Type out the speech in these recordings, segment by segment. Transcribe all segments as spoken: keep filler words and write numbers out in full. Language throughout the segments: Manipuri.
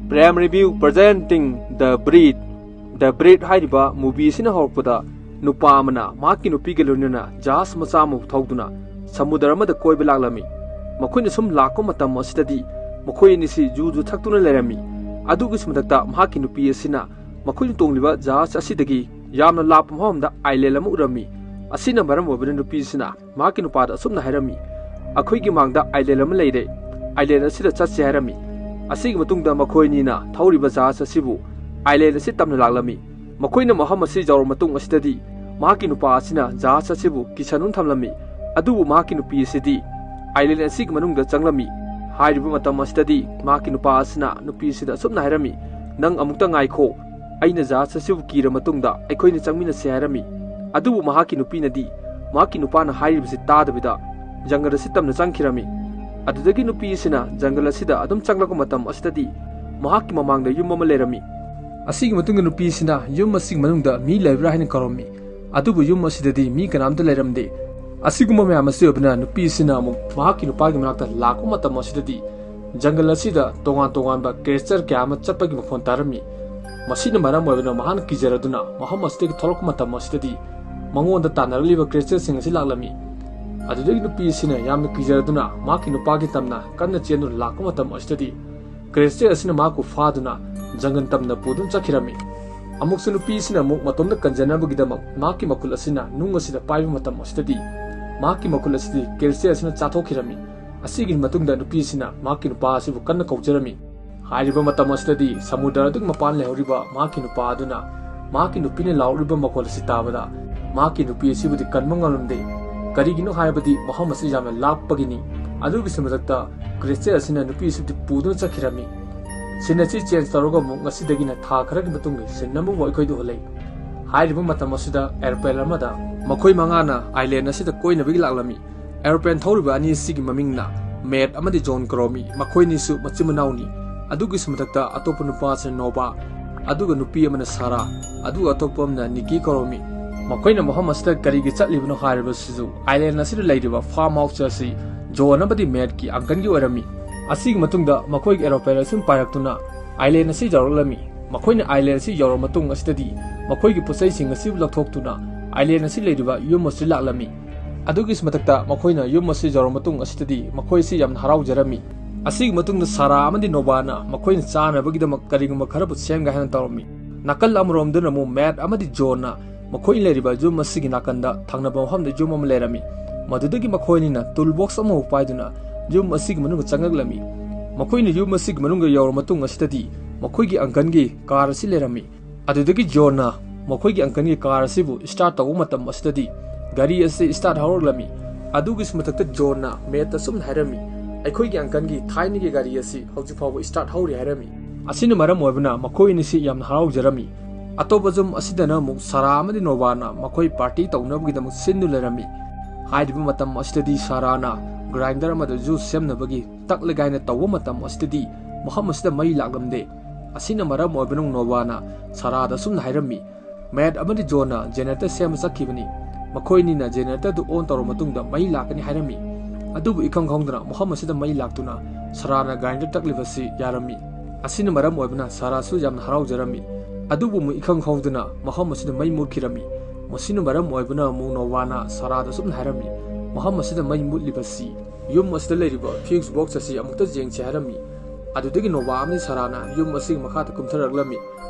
Prime Review presenting The Breed. The Breed ꯍꯥꯏꯔꯤꯕ movie ꯑꯁꯤꯅ ꯍꯧꯔꯛꯄꯗ ꯅꯨꯄꯥ ꯑꯃꯅ ꯃꯍꯥꯛꯀꯤ ꯅꯨꯄꯤꯒ ꯂꯣꯏꯅꯅ ꯖꯍꯥꯖ ꯃꯆꯥ ꯑꯃꯕꯨ ꯊꯧꯗꯨꯅ ꯁꯃꯨꯗ꯭ꯔ ꯑꯃꯗ ꯀꯣꯏꯕ ꯂꯥꯛꯂꯝꯃꯤ꯫ ꯃꯈꯣꯏꯅ ꯁꯨꯝ ꯂꯥꯛꯄ ꯃꯇꯝ ꯑꯁꯤꯗꯗꯤ ꯃꯈꯣꯏ ꯑꯅꯤꯁꯤ ꯌꯨ ꯌꯨ ꯊꯛꯇꯨꯅ ꯂꯩꯔꯝꯃꯤ꯫ ꯑꯗꯨꯒꯤꯁꯨ ꯃꯊꯛꯇ ꯃꯍꯥꯛꯀꯤ ꯅꯨꯄꯤ ꯑꯁꯤꯅ ꯃꯈꯣꯏꯅ ꯇꯣꯡꯂꯤꯕ ꯖꯍꯥꯖ ꯑꯁꯤꯗꯒꯤ ꯌꯥꯝꯅ ꯂꯥꯞꯄ ꯃꯐꯝ ꯑꯃꯗ island ꯑꯃ ꯎꯔꯝꯃꯤ꯫ ꯑꯁꯤꯅ ꯃꯔꯝ ꯑꯣꯏꯕꯅ ꯅꯨꯄꯤꯁꯤꯅ ꯃꯍꯥꯛꯀꯤ ꯅꯨꯄꯥꯗ ꯑꯁꯨꯝꯅ ꯍꯥꯏꯔꯝꯃꯤ, "ꯑꯩꯈꯣꯏꯒꯤ ꯃꯥꯡꯗ island ꯑꯃ ꯂꯩꯔꯦ, island ꯑꯁꯤꯗ ꯆꯠꯁꯤ" ꯍꯥꯏꯔꯝꯃꯤ꯫ ꯑꯁꯤꯒꯤ ꯃꯇꯨꯡꯗ ꯃꯈꯣꯏ ꯑꯅꯤꯅ ꯊꯧꯔꯤꯕ ꯖꯍꯥꯖ ꯑꯁꯤꯕꯨ island ꯑꯁꯤ ꯇꯝꯅ ꯂꯥꯛꯂꯝꯃꯤ꯫ ꯃꯈꯣꯏꯅ ꯃꯐꯝ ꯑꯁꯤ ꯌꯧꯔꯕ ꯃꯇꯨꯡ ꯑꯁꯤꯗꯗꯤ ꯃꯍꯥꯛꯀꯤ ꯅꯨꯄꯥ ꯑꯁꯤꯅ ꯖꯍꯥꯖ ꯑꯁꯤꯕꯨ ꯀꯤꯁꯟꯗꯨꯅ ꯊꯝꯂꯝꯃꯤ꯫ ꯑꯗꯨꯕꯨ ꯃꯍꯥꯛꯀꯤ ꯅꯨꯄꯤ ꯑꯁꯤꯗꯤ island ꯑꯁꯤꯒꯤ ꯃꯅꯨꯡꯗ ꯆꯪꯂꯝꯃꯤ꯫ ꯍꯥꯏꯔꯤꯕ ꯃꯇꯝ ꯑꯁꯤꯗꯗꯤ ꯃꯍꯥꯛꯀꯤ ꯅꯨꯄꯥ ꯑꯁꯤꯅ ꯅꯨꯄꯤ ꯑꯁꯤꯗ ꯑꯁꯨꯝꯅ ꯍꯥꯏꯔꯝꯃꯤ, "ꯅꯪ ꯑꯃꯨꯛꯇ ꯉꯥꯏꯈꯣ, ꯑꯩꯅ ꯖꯍꯥꯖ ꯑꯁꯤꯕꯨ ꯀꯤꯔ ꯃꯇꯨꯡꯗ ꯑꯩꯈꯣꯏꯅ ꯆꯪꯃꯤꯟꯅꯁꯤ" ꯍꯥꯏꯔꯝꯃꯤ꯫ ꯑꯗꯨꯕꯨ ꯃꯍꯥꯛꯀꯤ ꯅꯨꯄꯤꯅꯗꯤ ꯃꯍꯥꯛꯀꯤ ꯅꯨꯄꯥꯅ ꯍꯥꯏꯔꯤꯕꯁꯤ ꯇꯥꯗꯕꯤꯗ ꯖꯪꯒꯜ ꯑꯁꯤ ꯇꯝꯅ ꯆꯪꯈꯤꯔꯝꯃꯤ꯫ ꯑꯗꯨꯗꯒꯤ ꯅꯨꯄꯤ ꯑꯁꯤꯅ ꯖꯪꯒꯜ ꯑꯁꯤꯗ ꯑꯗꯨꯝ ꯆꯪꯂꯛꯄ ꯃꯇꯝ ꯑꯁꯤꯗꯗꯤ ꯃꯍꯥꯛꯀꯤ ꯃꯃꯥꯡꯗ ꯌꯨꯝ ꯑꯃ ꯂꯩꯔꯝꯃꯤ꯫ ꯑꯁꯤꯒꯤ ꯃꯇꯨꯡꯗ ꯅꯨꯄꯤ ꯑꯁꯤꯅ ꯌꯨꯝ ꯑꯁꯤꯒꯤ ꯃꯅꯨꯡꯗ ꯃꯤ ꯂꯩꯕ꯭ꯔꯥ ꯍꯥꯏꯅ ꯀꯧꯔꯝꯃꯤ꯫ ꯑꯗꯨꯕꯨ ꯌꯨꯝ ꯑꯁꯤꯗꯗꯤ ꯃꯤ ꯀꯅꯥꯝꯇ ꯂꯩꯔꯝꯗꯦ꯫ ꯑꯁꯤꯒꯨꯝꯕ ꯃꯌꯥꯝ ꯑꯁꯤ ꯑꯣꯏꯕꯅ ꯅꯨꯄꯤ ꯑꯁꯤꯅ ꯑꯃꯨꯛ ꯃꯍꯥꯛꯀꯤ ꯅꯨꯄꯥꯒꯤ ꯃꯅꯥꯛꯇ ꯂꯥꯛꯄ ꯃꯇꯝ ꯑꯁꯤꯗꯗꯤ ꯖꯪꯒꯜ ꯑꯁꯤꯗ ꯇꯣꯉꯥꯟ ꯇꯣꯉꯥꯟꯕ creature ꯀꯌꯥ ꯑꯃ ꯆꯠꯄꯒꯤ ꯃꯈꯣꯟ ꯇꯥꯔꯝꯃꯤ꯫ ꯃꯁꯤꯅ ꯃꯔꯝ ꯑꯣꯏꯗꯨꯅ ꯃꯍꯥꯛꯅ ꯀꯤꯖꯔꯗꯨꯅ ꯃꯐꯝ ꯑꯁꯤꯗꯒꯤ ꯊꯣꯛꯂꯛꯄ ꯃꯇꯝ ꯑꯁꯤꯗꯗꯤ ꯃꯉꯣꯟꯗ ꯇꯥꯟꯅꯔꯛꯂꯤꯕ creatureꯁꯤꯡ ꯑꯁꯤ ꯂꯥꯛꯂꯝꯃꯤ꯫ ꯑꯗꯨꯗꯒꯤ ꯅꯨꯄꯤ ꯑꯁꯤꯅ ꯌꯥꯝꯅ ꯀꯤꯖꯔꯗꯨꯅ ꯃꯍꯥꯛꯀꯤ ꯅꯨꯄꯥꯒꯤ ꯇꯝꯅ ꯀꯟꯅ ꯆꯦꯟꯗꯨꯅ ꯂꯥꯛꯄ ꯃꯇꯝ ꯑꯁꯤꯗꯗꯤ creature ꯑꯁꯤꯅ ꯃꯍꯥꯛꯄꯨ ꯐꯥꯗꯨꯅ ꯖꯪꯒꯜ ꯇꯝꯅ ꯄꯨꯗꯨꯅ ꯆꯠꯈꯤꯔꯝꯃꯤ꯫ ꯑꯃꯨꯛꯁꯨ ꯅꯨꯄꯤ ꯑꯁꯤꯅ ꯑꯃꯨꯛ ꯃꯇꯣꯝꯇ ꯀꯟꯖꯅꯕꯒꯤꯗꯃꯛ ꯃꯍꯥꯛꯀꯤ ꯃꯈꯨꯜ ꯑꯁꯤꯅ ꯅꯨꯡ ꯑꯁꯤꯗ ꯄꯥꯏꯕ ꯃꯇꯝ ꯑꯁꯤꯗꯗꯤ ꯃꯍꯥꯛꯀꯤ ꯃꯈꯨꯜ ꯑꯁꯤꯗꯤ creature ꯑꯁꯤꯅ ꯆꯥꯊꯣꯛꯈꯤꯔꯝꯃꯤ꯫ ꯑꯁꯤꯒꯤ ꯃꯇꯨꯡꯗ ꯅꯨꯄꯤ ꯑꯁꯤꯅ ꯃꯍꯥꯛꯀꯤ ꯅꯨꯄꯥ ꯑꯁꯤꯕꯨ ꯀꯟꯅ ꯀꯧꯖꯔꯝꯃꯤ꯫ ꯍꯥꯏꯔꯤꯕ ꯃꯇꯝ ꯑꯁꯤꯗꯗꯤ ꯁꯃꯨꯗ꯭ꯔ ꯑꯗꯨꯒꯤ ꯃꯄꯥꯟ ꯂꯩꯍꯧꯔꯤꯕ ꯃꯍꯥꯛꯀꯤ ꯅꯨꯄꯥ ꯑꯗꯨꯅ ꯃꯍꯥꯛꯀꯤ ꯅꯨꯄꯤꯅ ꯂꯥꯎꯔꯛꯂꯤꯕ ꯃꯈꯣꯜ ꯑꯁꯤ ꯇꯥꯕꯗ ꯃꯍꯥꯛꯀꯤ ꯅꯨꯄꯤ ꯑꯁꯤꯕꯨꯗꯤ ꯀꯟꯕ ꯉꯝꯂꯝꯗꯦ꯫ ꯀꯔꯤꯒꯤꯅꯣ ꯍꯥꯏꯕꯗꯤ ꯃꯐꯝ ꯑꯁꯤ ꯌꯥꯝꯅ ꯂꯥꯞꯄꯒꯤꯅꯤ꯫ ꯑꯗꯨꯒꯤꯁꯨ ꯃꯊꯛꯇ creature ꯑꯁꯤꯅ ꯅꯨꯄꯤ ꯑꯁꯤꯕꯨꯗꯤ ꯄꯨꯗꯨꯅ ꯆꯠꯈꯤꯔꯝꯃꯤ꯫ Scene ꯑꯁꯤ change ꯇꯧꯔꯒ ꯑꯃꯨꯛ ꯉꯁꯤꯗꯒꯤꯅ ꯊꯥ ꯈꯔꯒꯤ ꯃꯇꯨꯡꯒꯤ scene ꯑꯃꯕꯨ ꯑꯩꯈꯣꯏꯗ ꯎꯍꯜꯂꯤ꯫ ꯍꯥꯏꯔꯤꯕ ꯃꯇꯝ ꯑꯁꯤꯗ aeroplane ꯑꯃꯗ ꯃꯈꯣꯏ ꯃꯉꯥꯅ island ꯑꯁꯤꯗ ꯀꯣꯏꯅꯕꯒꯤ ꯂꯥꯛꯂꯝꯃꯤ꯫ Aeroplane ꯊꯧꯔꯤꯕ ꯑꯅꯤ ꯑꯁꯤꯒꯤ ꯃꯃꯤꯡꯅ Matt ꯑꯃꯗꯤ John ꯀꯧꯔꯝꯃꯤ꯫ ꯃꯈꯣꯏ ꯑꯅꯤꯁꯨ ꯃꯆꯤꯟ ꯃꯅꯥꯎꯅꯤ꯫ ꯑꯗꯨꯒꯤꯁꯨ ꯃꯊꯛꯇ ꯑꯇꯣꯞꯄ ꯅꯨꯄꯥ ꯑꯁꯤꯅ Noah, ꯑꯗꯨꯒ ꯅꯨꯄꯤ ꯑꯃꯅ Sarah, ꯑꯗꯨꯒ ꯑꯇꯣꯞꯄ ꯑꯃꯅ Nikki ꯀꯧꯔꯝꯃꯤ꯫ ꯃꯈꯣꯏꯅ ꯃꯐꯝ ꯑꯁꯤꯗ ꯀꯔꯤꯒꯤ ꯆꯠꯂꯤꯕꯅꯣ ꯍꯥꯏꯔꯤꯕꯁꯤꯁꯨ island ꯑꯁꯤꯗ ꯂꯩꯔꯤꯕ farm house ꯑꯁꯤ John ꯑꯃꯗꯤ Mattꯀꯤ uncleꯒꯤ ꯑꯣꯏꯔꯝꯃꯤ꯫ ꯑꯁꯤꯒꯤ ꯃꯇꯨꯡꯗ ꯃꯈꯣꯏꯒꯤ aeroplane ꯑꯁꯤ ꯄꯥꯏꯔꯛꯇꯨꯅ ꯑꯥꯏꯂꯦꯟ ꯑꯁꯤ ꯌꯧꯔꯛꯂꯝꯃꯤ꯫ ꯃꯈꯣꯏꯅ ꯑꯥꯏꯂꯦꯟ ꯑꯁꯤ ꯌꯧꯔꯕ ꯃꯇꯨꯡ ꯑꯁꯤꯗꯗꯤ ꯃꯈꯣꯏꯒꯤ ꯄꯣꯠꯆꯩꯁꯤꯡ ꯑꯁꯤꯕꯨ ꯂꯧꯊꯣꯛꯇꯨꯅ ꯑꯥꯏꯂꯦꯟ ꯑꯁꯤ ꯂꯩꯔꯤꯕ ꯌꯨꯝ ꯑꯁꯤ ꯂꯥꯛꯂꯝꯃꯤ꯫ ꯑꯗꯨꯒꯤ ꯃꯊꯛꯇ ꯃꯈꯣꯏꯅ ꯌꯨꯝ ꯑꯁꯤ ꯌꯧꯔꯕ ꯃꯇꯨꯡ ꯑꯁꯤꯗꯗꯤ ꯃꯈꯣꯏ ꯑꯁꯤ ꯌꯥꯝꯅ ꯍꯔꯥꯎꯖꯔꯝꯃꯤ꯫ ꯑꯁꯤꯒꯤ ꯃꯇꯨꯡꯗ ꯁꯥꯔꯥ ꯑꯃꯗꯤ ꯅꯣꯕꯥꯅ ꯃꯈꯣꯏꯅ ꯆꯥꯅꯕꯒꯤꯗꯃꯛ ꯀꯔꯤꯒꯨꯝꯕ ꯈꯔꯕꯨ ꯁꯦꯝꯒꯦ ꯍꯥꯏꯅ ꯇꯧꯔꯝꯃꯤ꯫ ꯅꯥꯀꯜ ꯑꯃꯔꯣꯝꯗꯅ ꯑꯃꯨꯛ ꯃꯦꯠ ꯑꯃꯗꯤ ꯖꯣꯟꯅ ꯃꯈꯣꯏꯅ ꯂꯩꯔꯤꯕ ꯌꯨꯝ ꯑꯁꯤꯒꯤ ꯅꯥꯀꯟꯗ ꯊꯪꯅꯕ ꯃꯐꯝꯗ ꯌꯨꯝ ꯑꯃ ꯂꯩꯔꯝꯃꯤ꯫ ꯃꯗꯨꯗꯒꯤ ꯃꯈꯣꯏ ꯑꯅꯤꯅ ꯇꯨꯜ ꯕꯣꯛꯁ ꯑꯃꯕꯨ ꯄꯥꯏꯗꯨꯅ ꯌꯨꯝ ꯑꯁꯤꯒꯤ ꯃꯅꯨꯡꯗ ꯆꯪꯂꯛꯂꯝꯃꯤ꯫ ꯃꯈꯣꯏꯅ ꯌꯨꯝ ꯑꯁꯤꯒꯤ ꯃꯅꯨꯡꯗ ꯌꯧꯔꯕ ꯃꯇꯨꯡ ꯑꯁꯤꯗꯗꯤ ꯃꯈꯣꯏꯒꯤ ꯑꯪꯀꯜꯒꯤ ꯀꯥꯔ ꯑꯁꯤ ꯂꯩꯔꯝꯃꯤ꯫ ꯑꯗꯨꯗꯒꯤ ꯖꯣꯟꯅ ꯃꯈꯣꯏꯒꯤ ꯑꯪꯀꯜꯒꯤ ꯀꯥꯔ ꯑꯁꯤꯕꯨ ꯁ꯭ꯇꯥꯔꯠ ꯇꯧꯕ ꯃꯇꯝ ꯑꯁꯤꯗꯗꯤ ꯒꯥꯔꯤ ꯑꯁꯤ ꯁ꯭ꯇꯥꯔꯠ ꯍꯧꯔꯛꯂꯝꯃꯤ꯫ ꯑꯗꯨꯒꯤꯁꯨ ꯃꯊꯛꯇ ꯖꯣꯟꯅ ꯃꯦꯠꯇ ꯑꯁꯨꯝꯅ ꯍꯥꯏꯔꯝꯃꯤ, "ꯑꯩꯈꯣꯏꯒꯤ ꯑꯪꯀꯜꯒꯤ ꯊꯥꯏꯅꯒꯤ ꯒꯥꯔꯤ ꯑꯁꯤ ꯍꯧꯖꯤꯛ ꯐꯥꯎꯕ ꯁ꯭ꯇꯥꯔꯠ ꯍꯧꯔꯤ" ꯍꯥꯏꯔꯝꯃꯤ꯫ ꯑꯁꯤꯅ ꯃꯔꯝ ꯑꯣꯏꯕꯅ ꯃꯈꯣꯏ ꯑꯅꯤꯁꯤ ꯌꯥꯝꯅ ꯍꯔꯥꯎꯖꯔꯝꯃꯤ꯫ ꯑꯇꯣꯞꯄ ꯌꯨꯝ ꯑꯁꯤꯗꯅ ꯑꯃꯨꯛ ꯁꯥꯔꯥ ꯑꯃꯗꯤ ꯅꯣꯕꯥꯅ ꯃꯈꯣꯏ ꯄꯥꯔꯇꯤ ꯇꯧꯅꯕꯒꯤꯗꯃꯛ ꯁꯤꯟꯗꯨꯅ ꯂꯩꯔꯝꯃꯤ꯫ ꯍꯥꯏꯔꯤꯕ ꯃꯇꯝ ꯑꯁꯤꯗꯗꯤ ꯁꯥꯔꯥꯅ ꯒ꯭ꯔꯥꯏꯟꯗꯔ ꯑꯃꯗ ꯖꯨꯁ ꯁꯦꯝꯅꯕꯒꯤ ꯇꯛꯂꯒꯦ ꯍꯥꯏꯅ ꯇꯧꯕ ꯃꯇꯝ ꯑꯁꯤꯗꯗꯤ ꯃꯐꯝ ꯑꯁꯤꯗ ꯃꯩ ꯂꯥꯛꯂꯝꯗꯦ꯫ ꯑꯁꯤꯅ ꯃꯔꯝ ꯑꯣꯏꯕꯅ ꯅꯣꯕꯥꯅ ꯁꯥꯔꯥꯗ ꯑꯁꯨꯝꯅ ꯍꯥꯏꯔꯝꯃꯤ, "ꯃꯦꯠ ꯑꯃꯗꯤ ꯖꯣꯟꯅ ꯖꯦꯅꯦꯔꯦꯇꯔ ꯁꯦꯝꯕ ꯆꯠꯈꯤꯕꯅꯤ꯫ ꯃꯈꯣꯏ ꯑꯅꯤꯅ ꯖꯦꯅꯦꯔꯦꯇꯔꯗꯨ ꯑꯣꯟ ꯇꯧꯔꯕ ꯃꯇꯨꯡꯗ ꯃꯩ ꯂꯥꯛꯀꯅꯤ" ꯍꯥꯏꯔꯝꯃꯤ꯫ ꯑꯗꯨꯕꯨ ꯏꯈꯪ ꯈꯪꯍꯧꯗꯅ ꯃꯐꯝ ꯑꯁꯤꯗ ꯃꯩ ꯂꯥꯛꯇꯨꯅ ꯁꯥꯔꯥꯅ ꯒ꯭ꯔꯥꯏꯟꯗꯔ ꯇꯛꯂꯤꯕꯁꯤ ꯌꯥꯔꯝꯃꯤ꯫ ꯑꯁꯤꯅ ꯃꯔꯝ ꯑꯣꯏꯕꯅ ꯁꯥꯔꯥꯁꯨ ꯌꯥꯝꯅ ꯍꯔꯥꯎꯖꯔꯝꯃꯤ꯫ ꯑꯗꯨꯕꯨ ꯑꯃꯨꯛ ꯏꯈꯪ ꯈꯪꯍꯧꯗꯅ ꯃꯐꯝ ꯑꯁꯤꯗ ꯃꯩ ꯃꯨꯠꯈꯤꯔꯝꯃꯤ꯫ ꯃꯁꯤꯅ ꯃꯔꯝ ꯑꯣꯏꯕꯅ ꯑꯃꯨꯛ ꯅꯣꯕꯥꯅ ꯁꯥꯔꯥꯗ ꯑꯁꯨꯝꯅ ꯍꯥꯏꯔꯝꯃꯤ, "ꯃꯐꯝ ꯑꯁꯤꯗ ꯃꯩ ꯃꯨꯠꯂꯤꯕꯁꯤ ꯌꯨꯝ ꯑꯁꯤꯗ ꯂꯩꯔꯤꯕ ꯐ꯭ꯌꯨꯁ ꯕꯣꯛꯁ ꯑꯁꯤ ꯑꯃꯨꯛꯇ ꯌꯦꯡꯁꯤ" ꯍꯥꯏꯔꯝꯃꯤ꯫ ꯑꯗꯨꯗꯒꯤ ꯅꯣꯕꯥ ꯑꯃꯗꯤ ꯁꯥꯔꯥꯅ ꯌꯨꯝ ꯑꯁꯤꯒꯤ ꯃꯈꯥꯗ ꯀꯨꯝꯊꯔꯛꯂꯝꯃꯤ꯫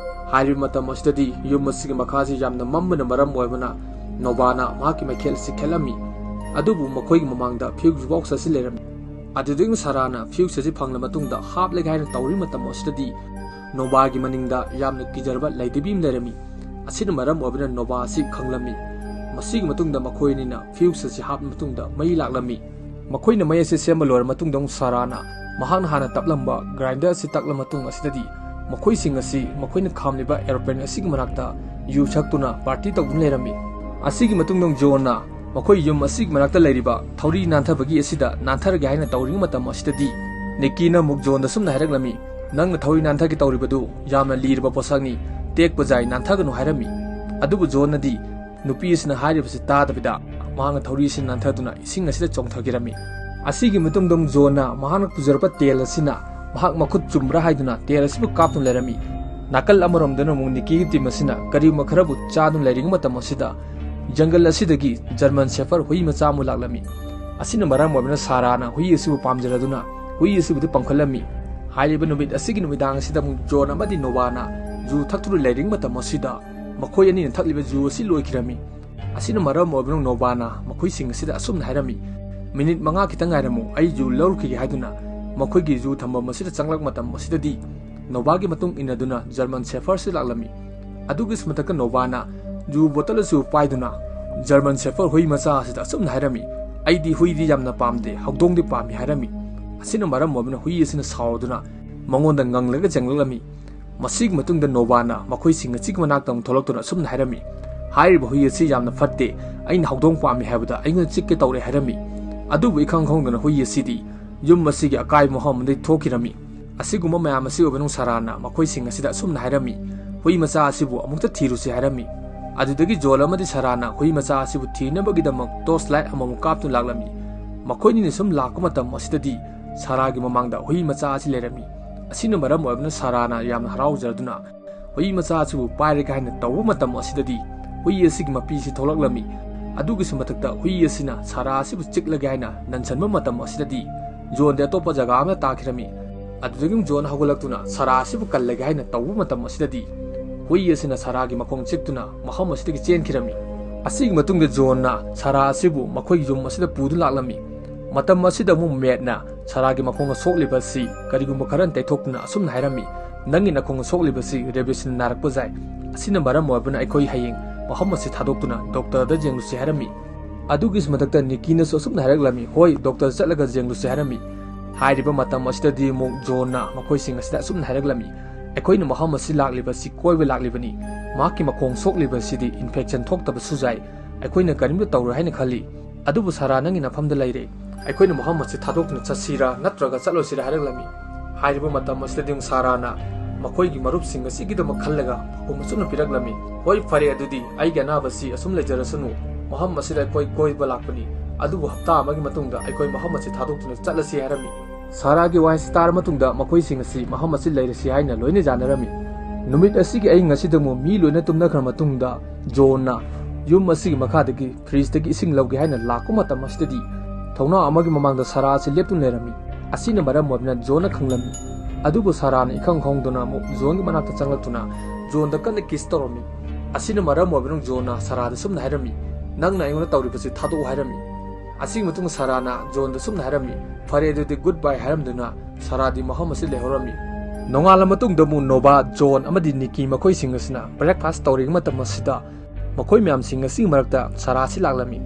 ꯍꯥꯏꯔꯤꯕ ꯃꯇꯝ ꯑꯁꯤꯗꯗꯤ ꯌꯨꯝ ꯑꯁꯤꯒꯤ ꯃꯈꯥꯁꯤ ꯌꯥꯝꯅ ꯃꯝꯕꯅ ꯃꯔꯝ ꯑꯣꯏꯕꯅ ꯅꯣꯕꯥꯅ ꯃꯍꯥꯛꯀꯤ ꯃꯥꯏꯀꯩ ꯑꯁꯤ ꯈꯦꯠꯂꯝꯃꯤ꯫ ꯑꯗꯨꯕꯨ ꯃꯈꯣꯏꯒꯤ ꯃꯃꯥꯡꯗ ꯐ꯭ꯌꯨꯁ ꯕꯣꯛꯁ ꯑꯁꯤ ꯂꯩꯔꯝꯃꯤ꯫ ꯑꯗꯨꯗꯒꯤ ꯁꯥꯔꯥꯅ ꯐ꯭ꯌꯨꯁ ꯑꯁꯤ ꯐꯪꯂꯕ ꯃꯇꯨꯡꯗ ꯍꯥꯞꯂꯒꯦ ꯍꯥꯏꯅ ꯇꯧꯔꯤ ꯃꯇꯝ ꯑꯁꯤꯗꯗꯤ ꯅꯣꯕꯥꯒꯤ ꯃꯅꯤꯡꯗ ꯌꯥꯝꯅ ꯀꯤꯖꯔꯕ ꯂꯩꯇꯕꯤ ꯑꯃ ꯂꯩꯔꯝꯃꯤ꯫ ꯑꯁꯤꯅ ꯃꯔꯝ ꯑꯣꯏꯕꯅ ꯅꯣꯕꯥ ꯑꯁꯤ ꯈꯪꯂꯝꯃꯤ꯫ ꯃꯁꯤꯒꯤ ꯃꯇꯨꯡꯗ ꯃꯈꯣꯏ ꯑꯅꯤꯅ ꯐ꯭ꯌꯨꯁ ꯑꯁꯤ ꯍꯥꯞꯄ ꯃꯇꯨꯡꯗ ꯃꯩ ꯂꯥꯛꯂꯝꯃꯤ꯫ ꯃꯈꯣꯏꯅ ꯃꯩ ꯑꯁꯤ ꯁꯦꯝꯕ ꯂꯣꯏꯔ ꯃꯇꯨꯡꯗ ꯑꯃꯨꯛ ꯁꯥꯔꯥꯅ ꯃꯍꯥꯛꯅ ꯍꯥꯟꯅ ꯇꯞꯂꯝꯕ ꯒ꯭ꯔꯥꯏꯟꯗꯔ ꯑꯁꯤ ꯇꯛꯂ ꯃꯇꯨꯡ ꯑꯁꯤꯗꯗꯤ ꯃꯈꯣꯏꯁꯤꯡ ꯑꯁꯤ ꯃꯈꯣꯏꯅ ꯈꯥꯝꯂꯤꯕ ꯑꯦꯔꯣꯄ꯭ꯂꯦꯟ ꯑꯁꯤꯒꯤ ꯃꯅꯥꯛꯇ ꯌꯨ ꯊꯛꯇꯨꯅ ꯄꯥꯔꯇꯤ ꯇꯧꯗꯨꯅ ꯂꯩꯔꯝꯃꯤ꯫ ꯑꯁꯤꯒꯤ ꯃꯇꯨꯡꯗ ꯖꯣꯟꯅ ꯃꯈꯣꯏ ꯌꯨꯝ ꯑꯁꯤꯒꯤ ꯃꯅꯥꯛꯇ ꯂꯩꯔꯤꯕ ꯊꯧꯔꯤ ꯅꯥꯟꯊꯕꯒꯤ ꯑꯁꯤꯗ ꯅꯥꯟꯊꯔꯒꯦ ꯍꯥꯏꯅ ꯇꯧꯔꯤꯉꯩ ꯃꯇꯝ ꯑꯁꯤꯗꯗꯤ ꯅꯤꯛꯀꯤꯅ ꯑꯃꯨꯛ ꯖꯣꯟꯗ ꯁꯨꯝꯅ ꯍꯥꯏꯔꯛꯂꯝꯃꯤ, "ꯅꯪꯅ ꯊꯧꯔꯤ ꯅꯥꯟꯊꯒꯦ ꯇꯧꯔꯤꯕꯗꯨ ꯌꯥꯝꯅ ꯂꯤꯔꯕ ꯄꯣꯠꯁꯛꯅꯤ, ꯇꯦꯛꯄ ꯌꯥꯏ, ꯅꯥꯟꯊꯒꯅꯨ" ꯍꯥꯏꯔꯝꯃꯤ꯫ ꯑꯗꯨꯕꯨ ꯖꯣꯟꯅꯗꯤ ꯅꯨꯄꯤ ꯑꯁꯤꯅ ꯍꯥꯏꯔꯤꯕꯁꯤ ꯇꯥꯗꯕꯤꯗ ꯃꯍꯥꯛꯅ ꯊꯧꯔꯤ ꯑꯁꯤ ꯅꯥꯟꯊꯗꯨꯅ ꯏꯁꯤꯡ ꯑꯁꯤꯗ ꯆꯣꯡꯊꯈꯤꯔꯝꯃꯤ꯫ ꯑꯁꯤꯒꯤ ꯃꯇꯨꯡꯗ ꯑꯃꯨꯛ ꯖꯣꯟꯅ ꯃꯍꯥꯛꯅ ꯄꯨꯖꯔꯛꯄ ꯇꯦꯜ ꯑꯁꯤꯅ ꯃꯍꯥꯛ ꯃꯈꯨꯠ ꯆꯨꯝꯕ꯭ꯔꯥ ꯍꯥꯏꯗꯨꯅ ꯇꯦꯔ ꯑꯁꯤꯕꯨ ꯀꯥꯞꯇꯨꯅ ꯂꯩꯔꯝꯃꯤ꯫ ꯅꯥꯀꯜ ꯑꯃꯔꯣꯝꯗꯅ ꯑꯃꯨꯛ ꯅꯤꯀꯤꯒꯤ ꯇꯤꯝ ꯑꯁꯤꯅ ꯀꯔꯤꯒꯨꯝꯕ ꯈꯔꯕꯨ ꯆꯥꯗꯨꯅ ꯂꯩꯔꯤꯉꯩ ꯃꯇꯝ ꯑꯁꯤꯗ ꯖꯪꯒꯜ ꯑꯁꯤꯗꯒꯤ ꯖꯔꯃꯟ ꯁꯦꯐꯔ ꯍꯨꯏ ꯃꯆꯥ ꯑꯃ ꯂꯥꯛꯂꯝꯃꯤ꯫ ꯑꯁꯤꯅ ꯃꯔꯝ ꯑꯣꯏꯗꯨꯅ ꯁꯥꯔꯥꯅ ꯍꯨꯏ ꯑꯁꯤꯕꯨ ꯄꯥꯝꯖꯔꯗꯨꯅ ꯍꯨꯏ ꯑꯁꯤꯕꯨꯗꯤ ꯄꯝꯈꯠꯂꯝꯃꯤ꯫ ꯍꯥꯏꯔꯤꯕ ꯅꯨꯃꯤꯠ ꯑꯁꯤꯒꯤ ꯅꯨꯃꯤꯗꯥꯡ ꯑꯁꯤꯗ ꯑꯃꯨꯛ ꯖꯣꯟ ꯑꯃꯗꯤ ꯅꯣꯕꯥꯅ ꯖꯨ ꯊꯛꯇꯨꯅ ꯂꯩꯔꯤꯉꯩ ꯃꯇꯝ ꯑꯁꯤꯗ ꯃꯈꯣꯏ ꯑꯅꯤꯅ ꯊꯛꯂꯤꯕ ꯖꯨ ꯑꯁꯤ ꯂꯣꯏꯈꯤꯔꯝꯃꯤ꯫ ꯑꯁꯤꯅ ꯃꯔꯝ ꯑꯣꯏꯗꯨꯅ ꯅꯣꯕꯥꯅ ꯃꯈꯣꯏꯁꯤꯡ ꯑꯁꯤꯗ ꯑꯁꯨꯝꯅ ꯍꯥꯏꯔꯝꯃꯤ, "ꯃꯤꯅꯤꯠ ꯃꯉꯥ ꯈꯤꯇꯪ ꯉꯥꯏꯔꯝꯃꯨ, ꯑꯩ ꯖꯨ ꯂꯧꯔꯨꯈꯤꯒꯦ" ꯍꯥꯏꯗꯨꯅ ꯃꯈꯣꯏꯒꯤ ꯖꯨ ꯊꯝꯐꯝ ꯑꯁꯤꯗ ꯆꯪꯂꯛꯄ ꯃꯇꯝ ꯑꯁꯤꯗꯗꯤ ꯅꯣꯕꯥꯒꯤ ꯃꯇꯨꯡ ꯏꯟꯅꯗꯨꯅ ꯖꯔꯃꯟ ꯁꯦꯐꯔꯁꯤ ꯂꯥꯛꯂꯝꯃꯤ꯫ ꯑꯗꯨꯒꯤꯁꯨ ꯃꯊꯛꯇ ꯅꯣꯕꯥꯅ ꯖꯨ ꯕꯣꯇꯜ ꯑꯁꯤ ꯄꯥꯏꯗꯨꯅ ꯖꯔꯃꯟ ꯁꯦꯐꯔ ꯍꯨꯏ ꯃꯆꯥ ꯑꯁꯤꯗ ꯑꯁꯨꯝꯅ ꯍꯥꯏꯔꯝꯃꯤ, "ꯑꯩꯗꯤ ꯍꯨꯏꯗꯤ ꯌꯥꯝꯅ ꯄꯥꯝꯗꯦ, ꯍꯧꯗꯣꯡꯗꯤ ꯄꯥꯝꯃꯤ" ꯍꯥꯏꯔꯝꯃꯤ꯫ ꯑꯁꯤꯅ ꯃꯔꯝ ꯑꯣꯏꯗꯨꯅ ꯍꯨꯏ ꯑꯁꯤꯅ ꯁꯥꯎꯗꯨꯅ ꯃꯉꯣꯟꯗ ꯉꯪꯂꯒ ꯆꯦꯟꯂꯛꯂꯝꯃꯤ꯫ ꯃꯁꯤꯒꯤ ꯃꯇꯨꯡꯗ ꯅꯣꯕꯥꯅ ꯃꯈꯣꯏꯁꯤꯡ ꯑꯁꯤꯒꯤ ꯃꯅꯥꯛꯇ ꯑꯃꯨꯛ ꯊꯣꯛꯂꯛꯇꯨꯅ ꯑꯁꯨꯝꯅ ꯍꯥꯏꯔꯝꯃꯤ, "ꯍꯥꯏꯔꯤꯕ ꯍꯨꯏ ꯑꯁꯤ ꯌꯥꯝꯅ ꯐꯠꯇꯦ, ꯑꯩꯅ ꯍꯧꯗꯣꯡ ꯄꯥꯝꯃꯤ ꯍꯥꯏꯕꯗ ꯑꯩꯉꯣꯟꯗ ꯆꯤꯛꯀꯦ ꯇꯧꯔꯦ" ꯍꯥꯏꯔꯝꯃꯤ꯫ ꯑꯗꯨꯕꯨ ꯏꯈꯪ ꯈꯪꯍꯧꯗꯅ ꯍꯨꯏ ꯑꯁꯤꯗꯤ ꯌꯨꯝ ꯑꯁꯤꯒꯤ ꯑꯀꯥꯏꯕ ꯃꯐꯝ ꯑꯃꯗꯒꯤ ꯊꯣꯛꯈꯤꯔꯝꯃꯤ꯫ ꯑꯁꯤꯒꯨꯝꯕ ꯃꯌꯥꯝ ꯑꯁꯤ ꯑꯣꯏꯕꯅ ꯁꯥꯔꯥꯅ ꯃꯈꯣꯏꯁꯤꯡ ꯑꯁꯤꯗ ꯑꯁꯨꯝꯅ ꯍꯥꯏꯔꯝꯃꯤ, "ꯍꯨꯏ ꯃꯆꯥ ꯑꯁꯤꯕꯨ ꯑꯃꯨꯛꯇ ꯊꯤꯔꯨꯁꯤ" ꯍꯥꯏꯔꯝꯃꯤ꯫ ꯑꯗꯨꯗꯒꯤ ꯖꯣꯟ ꯑꯃꯗꯤ ꯁꯥꯔꯥꯅ ꯍꯨꯏ ꯃꯆꯥ ꯑꯁꯤꯕꯨ ꯊꯤꯅꯕꯒꯤꯗꯃꯛ ꯇꯣꯔꯆ ꯂꯥꯏꯠ ꯑꯃꯃꯨꯛ ꯀꯥꯞꯇꯨꯅ ꯂꯥꯛꯂꯝꯃꯤ꯫ ꯃꯈꯣꯏꯅꯤꯅ ꯁꯨꯝ ꯂꯥꯛꯄ ꯃꯇꯝ ꯑꯁꯤꯗꯗꯤ ꯁꯥꯔꯥꯒꯤ ꯃꯃꯥꯡꯗ ꯍꯨꯏ ꯃꯆꯥ ꯑꯁꯤ ꯂꯩꯔꯝꯃꯤ꯫ ꯑꯁꯤꯅ ꯃꯔꯝ ꯑꯣꯏꯕꯅ ꯁꯥꯔꯥꯅ ꯌꯥꯝꯅ ꯍꯔꯥꯎꯖꯔꯗꯨꯅ ꯍꯨꯏ ꯃꯆꯥ ꯑꯁꯤꯕꯨ ꯄꯥꯏꯔꯒꯦ ꯍꯥꯏꯅ ꯇꯧꯕ ꯃꯇꯝ ꯑꯁꯤꯗꯗꯤ ꯍꯨꯏ ꯑꯁꯤꯒꯤ ꯃꯄꯤꯁꯤ ꯊꯣꯛꯂꯛꯂꯝꯃꯤ꯫ ꯑꯗꯨꯒꯤꯁꯨ ꯃꯊꯛꯇ ꯍꯨꯏ ꯑꯁꯤꯅ ꯁꯥꯔꯥ ꯑꯁꯤꯕꯨ ꯆꯤꯛꯂꯒꯦ ꯍꯥꯏꯅ ꯅꯟꯁꯟꯕ ꯃꯇꯝ ꯑꯁꯤꯗꯗꯤ ꯖꯣꯟꯗꯤ ꯑꯇꯣꯞꯄ ꯖꯒꯥ ꯑꯃꯗ ꯇꯥꯈꯤꯔꯝꯃꯤ꯫ ꯑꯗꯨꯗꯒꯤ ꯖꯣꯟ ꯍꯧꯒꯠꯂꯛꯇꯨꯅ ꯁꯥꯔꯥ ꯑꯁꯤꯕꯨ ꯀꯜꯂꯒꯦ ꯍꯥꯏꯅ ꯇꯧꯕ ꯃꯇꯝ ꯑꯁꯤꯗꯗꯤ ꯍꯨꯏ ꯑꯁꯤꯅ ꯁꯥꯔꯥꯒꯤ ꯃꯈꯣꯡ ꯆꯤꯛꯇꯨꯅ ꯃꯐꯝ ꯑꯁꯤꯗꯒꯤ ꯆꯦꯟꯈꯤꯔꯝꯃꯤ꯫ ꯑꯁꯤꯒꯤ ꯃꯇꯨꯡꯗ ꯖꯣꯟꯅ ꯁꯥꯔꯥ ꯑꯁꯤꯕꯨ ꯃꯈꯣꯏꯒꯤ ꯌꯨꯝ ꯑꯁꯤꯗ ꯄꯨꯗꯨꯅ ꯂꯥꯛꯂꯝꯃꯤ꯫ ꯃꯇꯝ ꯑꯁꯤꯗ ꯑꯃꯨꯛ ꯃꯦꯠꯅ ꯁꯥꯔꯥꯒꯤ ꯃꯈꯣꯡꯗ ꯁꯣꯛꯂꯤꯕ ꯑꯁꯤ ꯀꯔꯤꯒꯨꯝꯕ ꯈꯔꯅ ꯇꯩꯊꯣꯛꯇꯨꯅ ꯑꯁꯨꯝꯅ ꯍꯥꯏꯔꯝꯃꯤ, "ꯅꯪꯒꯤ ꯅꯈꯣꯡꯗ ꯁꯣꯛꯂꯤꯕ ꯑꯁꯤ ꯔꯦꯕꯤꯁꯅ ꯅꯥꯔꯛꯄ ꯌꯥꯏ꯫ ꯑꯁꯤꯅ ꯃꯔꯝ ꯑꯣꯏꯕꯅ ꯑꯩꯈꯣꯏ ꯍꯌꯦꯡ ꯃꯐꯝ ꯑꯁꯤ ꯊꯥꯗꯣꯛꯇꯨꯅ ꯗꯣꯛꯇꯔꯗ ꯌꯦꯡꯂꯨꯁꯤ" ꯍꯥꯏꯔꯝꯃꯤ꯫ ꯑꯗꯨꯒꯤꯁꯨ ꯃꯊꯛꯇ ꯅꯤꯀꯤꯅꯁꯨ ꯑꯁꯨꯝꯅ ꯍꯥꯏꯔꯛꯂꯝꯃꯤ, "ꯍꯣꯏ, ꯗꯣꯛꯇꯔ ꯆꯠꯂꯒ ꯌꯦꯡꯂꯨꯁꯤ" ꯍꯥꯏꯔꯝꯃꯤ꯫ ꯍꯥꯏꯔꯤꯕ ꯃꯇꯝ ꯑꯁꯤꯗꯗꯤ ꯑꯃꯨꯛ ꯖꯣꯟꯅ ꯃꯈꯣꯏꯁꯤꯡ ꯑꯁꯤꯗ ꯑꯁꯨꯝꯅ ꯍꯥꯏꯔꯛꯂꯝꯃꯤ, "ꯑꯩꯈꯣꯏꯅ ꯃꯐꯝ ꯑꯁꯤ ꯂꯥꯛꯂꯤꯕ ꯑꯁꯤ ꯀꯣꯏꯕ ꯂꯥꯛꯂꯤꯕꯅꯤ꯫ ꯃꯍꯥꯛꯀꯤ ꯃꯈꯣꯡ ꯁꯣꯛꯂꯤꯕ ꯑꯁꯤꯗꯤ ꯏꯟꯐꯦꯛꯁꯟ ꯊꯣꯛꯇꯕꯁꯨ ꯌꯥꯏ꯫ ꯑꯩꯈꯣꯏꯅ ꯀꯔꯤꯝꯇ ꯇꯧꯔꯣꯏ ꯍꯥꯏꯅ ꯈꯜꯂꯤ꯫ ꯑꯗꯨꯕꯨ ꯁꯥꯔꯥ, ꯅꯪꯒꯤ ꯅꯐꯝꯗ ꯂꯩꯔꯦ꯫ ꯑꯩꯈꯣꯏꯅ ꯃꯐꯝ ꯑꯁꯤ ꯊꯥꯗꯣꯛꯇꯨꯅ ꯆꯠꯁꯤꯔꯥ ꯅꯠꯇ꯭ꯔꯒ ꯆꯠꯂꯣꯏꯁꯤꯔꯥ?" ꯍꯥꯏꯔꯛꯂꯝꯃꯤ꯫ ꯍꯥꯏꯔꯤꯕ ꯃꯇꯝ ꯑꯁꯤꯗꯗꯤ ꯑꯃꯨꯛ ꯁꯥꯔꯥꯅ ꯃꯈꯣꯏꯒꯤ ꯃꯔꯨꯞꯁꯤꯡ ꯑꯁꯤꯒꯤꯗꯃꯛ ꯈꯜꯂꯒ ꯄꯥꯎꯈꯨꯝ ꯑꯁꯨꯝꯅ ꯄꯤꯔꯛꯂꯝꯃꯤ, "ꯍꯣꯏ, ꯐꯔꯦ, ꯑꯗꯨꯗꯤ ꯑꯩꯒꯤ ꯑꯅꯥꯕꯁꯤ ꯑꯁꯨꯝ ꯂꯩꯖꯔꯁꯅꯨ꯫ ꯃꯐꯝ ꯑꯁꯤꯗ ꯑꯩꯈꯣꯏ ꯀꯣꯏꯕ ꯂꯥꯛꯄꯅꯤ, ꯑꯗꯨꯕꯨ ꯍꯞꯇꯥ ꯑꯃꯒꯤ ꯃꯇꯨꯡꯗ ꯑꯩꯈꯣꯏ ꯃꯐꯝ ꯑꯁꯤ ꯊꯥꯗꯣꯛꯇꯨꯅ ꯆꯠꯂꯁꯤ" ꯍꯥꯏꯔꯝꯃꯤ꯫ ꯁꯥꯔꯥꯒꯤ ꯋꯥꯍꯩꯁꯤ ꯇꯥꯔ ꯃꯇꯨꯡꯗ ꯃꯈꯣꯏꯁꯤꯡ ꯑꯁꯤ ꯃꯐꯝ ꯑꯁꯤ ꯂꯩꯔꯁꯤ ꯍꯥꯏꯅ ꯂꯣꯏꯅ ꯌꯥꯅꯔꯝꯃꯤ꯫ ꯅꯨꯃꯤꯠ ꯑꯁꯤꯒꯤ ꯑꯍꯤꯡ ꯑꯁꯤꯗ ꯑꯃꯨꯛ ꯃꯤ ꯂꯣꯏꯅ ꯇꯨꯝꯅꯈ꯭ꯔ ꯃꯇꯨꯡꯗ ꯖꯣꯟꯅ ꯌꯨꯝ ꯑꯁꯤꯒꯤ ꯃꯈꯥꯗꯒꯤ ꯐ꯭ꯔꯤꯖꯇꯒꯤ ꯏꯁꯤꯡ ꯂꯧꯒꯦ ꯍꯥꯏꯅ ꯂꯥꯛꯄ ꯃꯇꯝ ꯑꯁꯤꯗꯗꯤ ꯊꯣꯡꯅꯥꯎ ꯑꯃꯒꯤ ꯃꯃꯥꯡꯗ ꯁꯥꯔꯥ ꯑꯁꯤ ꯂꯦꯞꯇꯨꯅ ꯂꯩꯔꯝꯃꯤ꯫ ꯑꯁꯤꯅ ꯃꯔꯝ ꯑꯣꯏꯗꯨꯅ ꯖꯣꯟꯅ ꯈꯪꯂꯝꯃꯤ꯫ ꯑꯗꯨꯕꯨ ꯁꯥꯔꯥꯅ ꯏꯈꯪ ꯈꯪꯍꯧꯗꯅ ꯑꯃꯨꯛ ꯖꯣꯟꯒꯤ ꯃꯅꯥꯛꯇ ꯆꯪꯂꯛꯇꯨꯅ ꯖꯣꯟꯗ ꯀꯟꯅ ꯀꯤꯁ ꯇꯧꯔꯝꯃꯤ꯫ ꯑꯁꯤꯅ ꯃꯔꯝ ꯑꯣꯏꯗꯨꯅ ꯖꯣꯟꯅ ꯁꯥꯔꯥꯗ ꯁꯨꯝꯅ ꯍꯥꯏꯔꯝꯃꯤ, "ꯅꯪꯅ ꯑꯩꯉꯣꯟꯗ ꯇꯧꯔꯤꯕꯁꯤ ꯊꯥꯗꯣꯛꯎ" ꯍꯥꯏꯔꯝꯃꯤ꯫ ꯑꯁꯤꯒꯤ ꯃꯇꯨꯡꯗ ꯁꯥꯔꯥꯅ ꯖꯣꯟꯗ ꯁꯨꯝꯅ ꯍꯥꯏꯔꯝꯃꯤ, "ꯐꯔꯦ, ꯑꯗꯨꯗꯤ ꯒꯨꯗ ꯕꯥꯏ" ꯍꯥꯏꯔꯝꯗꯨꯅ ꯁꯥꯔꯥꯗꯤ ꯃꯐꯝ ꯑꯁꯤ ꯂꯩꯍꯧꯔꯝꯃꯤ꯫ ꯅꯣꯡꯉꯥꯜꯂ ꯃꯇꯨꯡꯗ ꯑꯃꯨꯛ ꯅꯣꯕꯥ, ꯖꯣꯟ ꯑꯃꯗꯤ ꯅꯤꯀꯤ ꯃꯈꯣꯏꯁꯤꯡ ꯑꯁꯤꯅ ꯕ꯭ꯔꯦꯛꯐꯥꯁ ꯇꯧꯔꯤꯉꯩ ꯃꯇꯝ ꯑꯁꯤꯗ ꯃꯈꯣꯏ ꯃꯌꯥꯝꯁꯤꯡ ꯑꯁꯤꯒꯤ ꯃꯔꯛꯇ ꯁꯥꯔꯥ ꯑꯁꯤ ꯂꯥꯛꯂꯝꯃꯤ꯫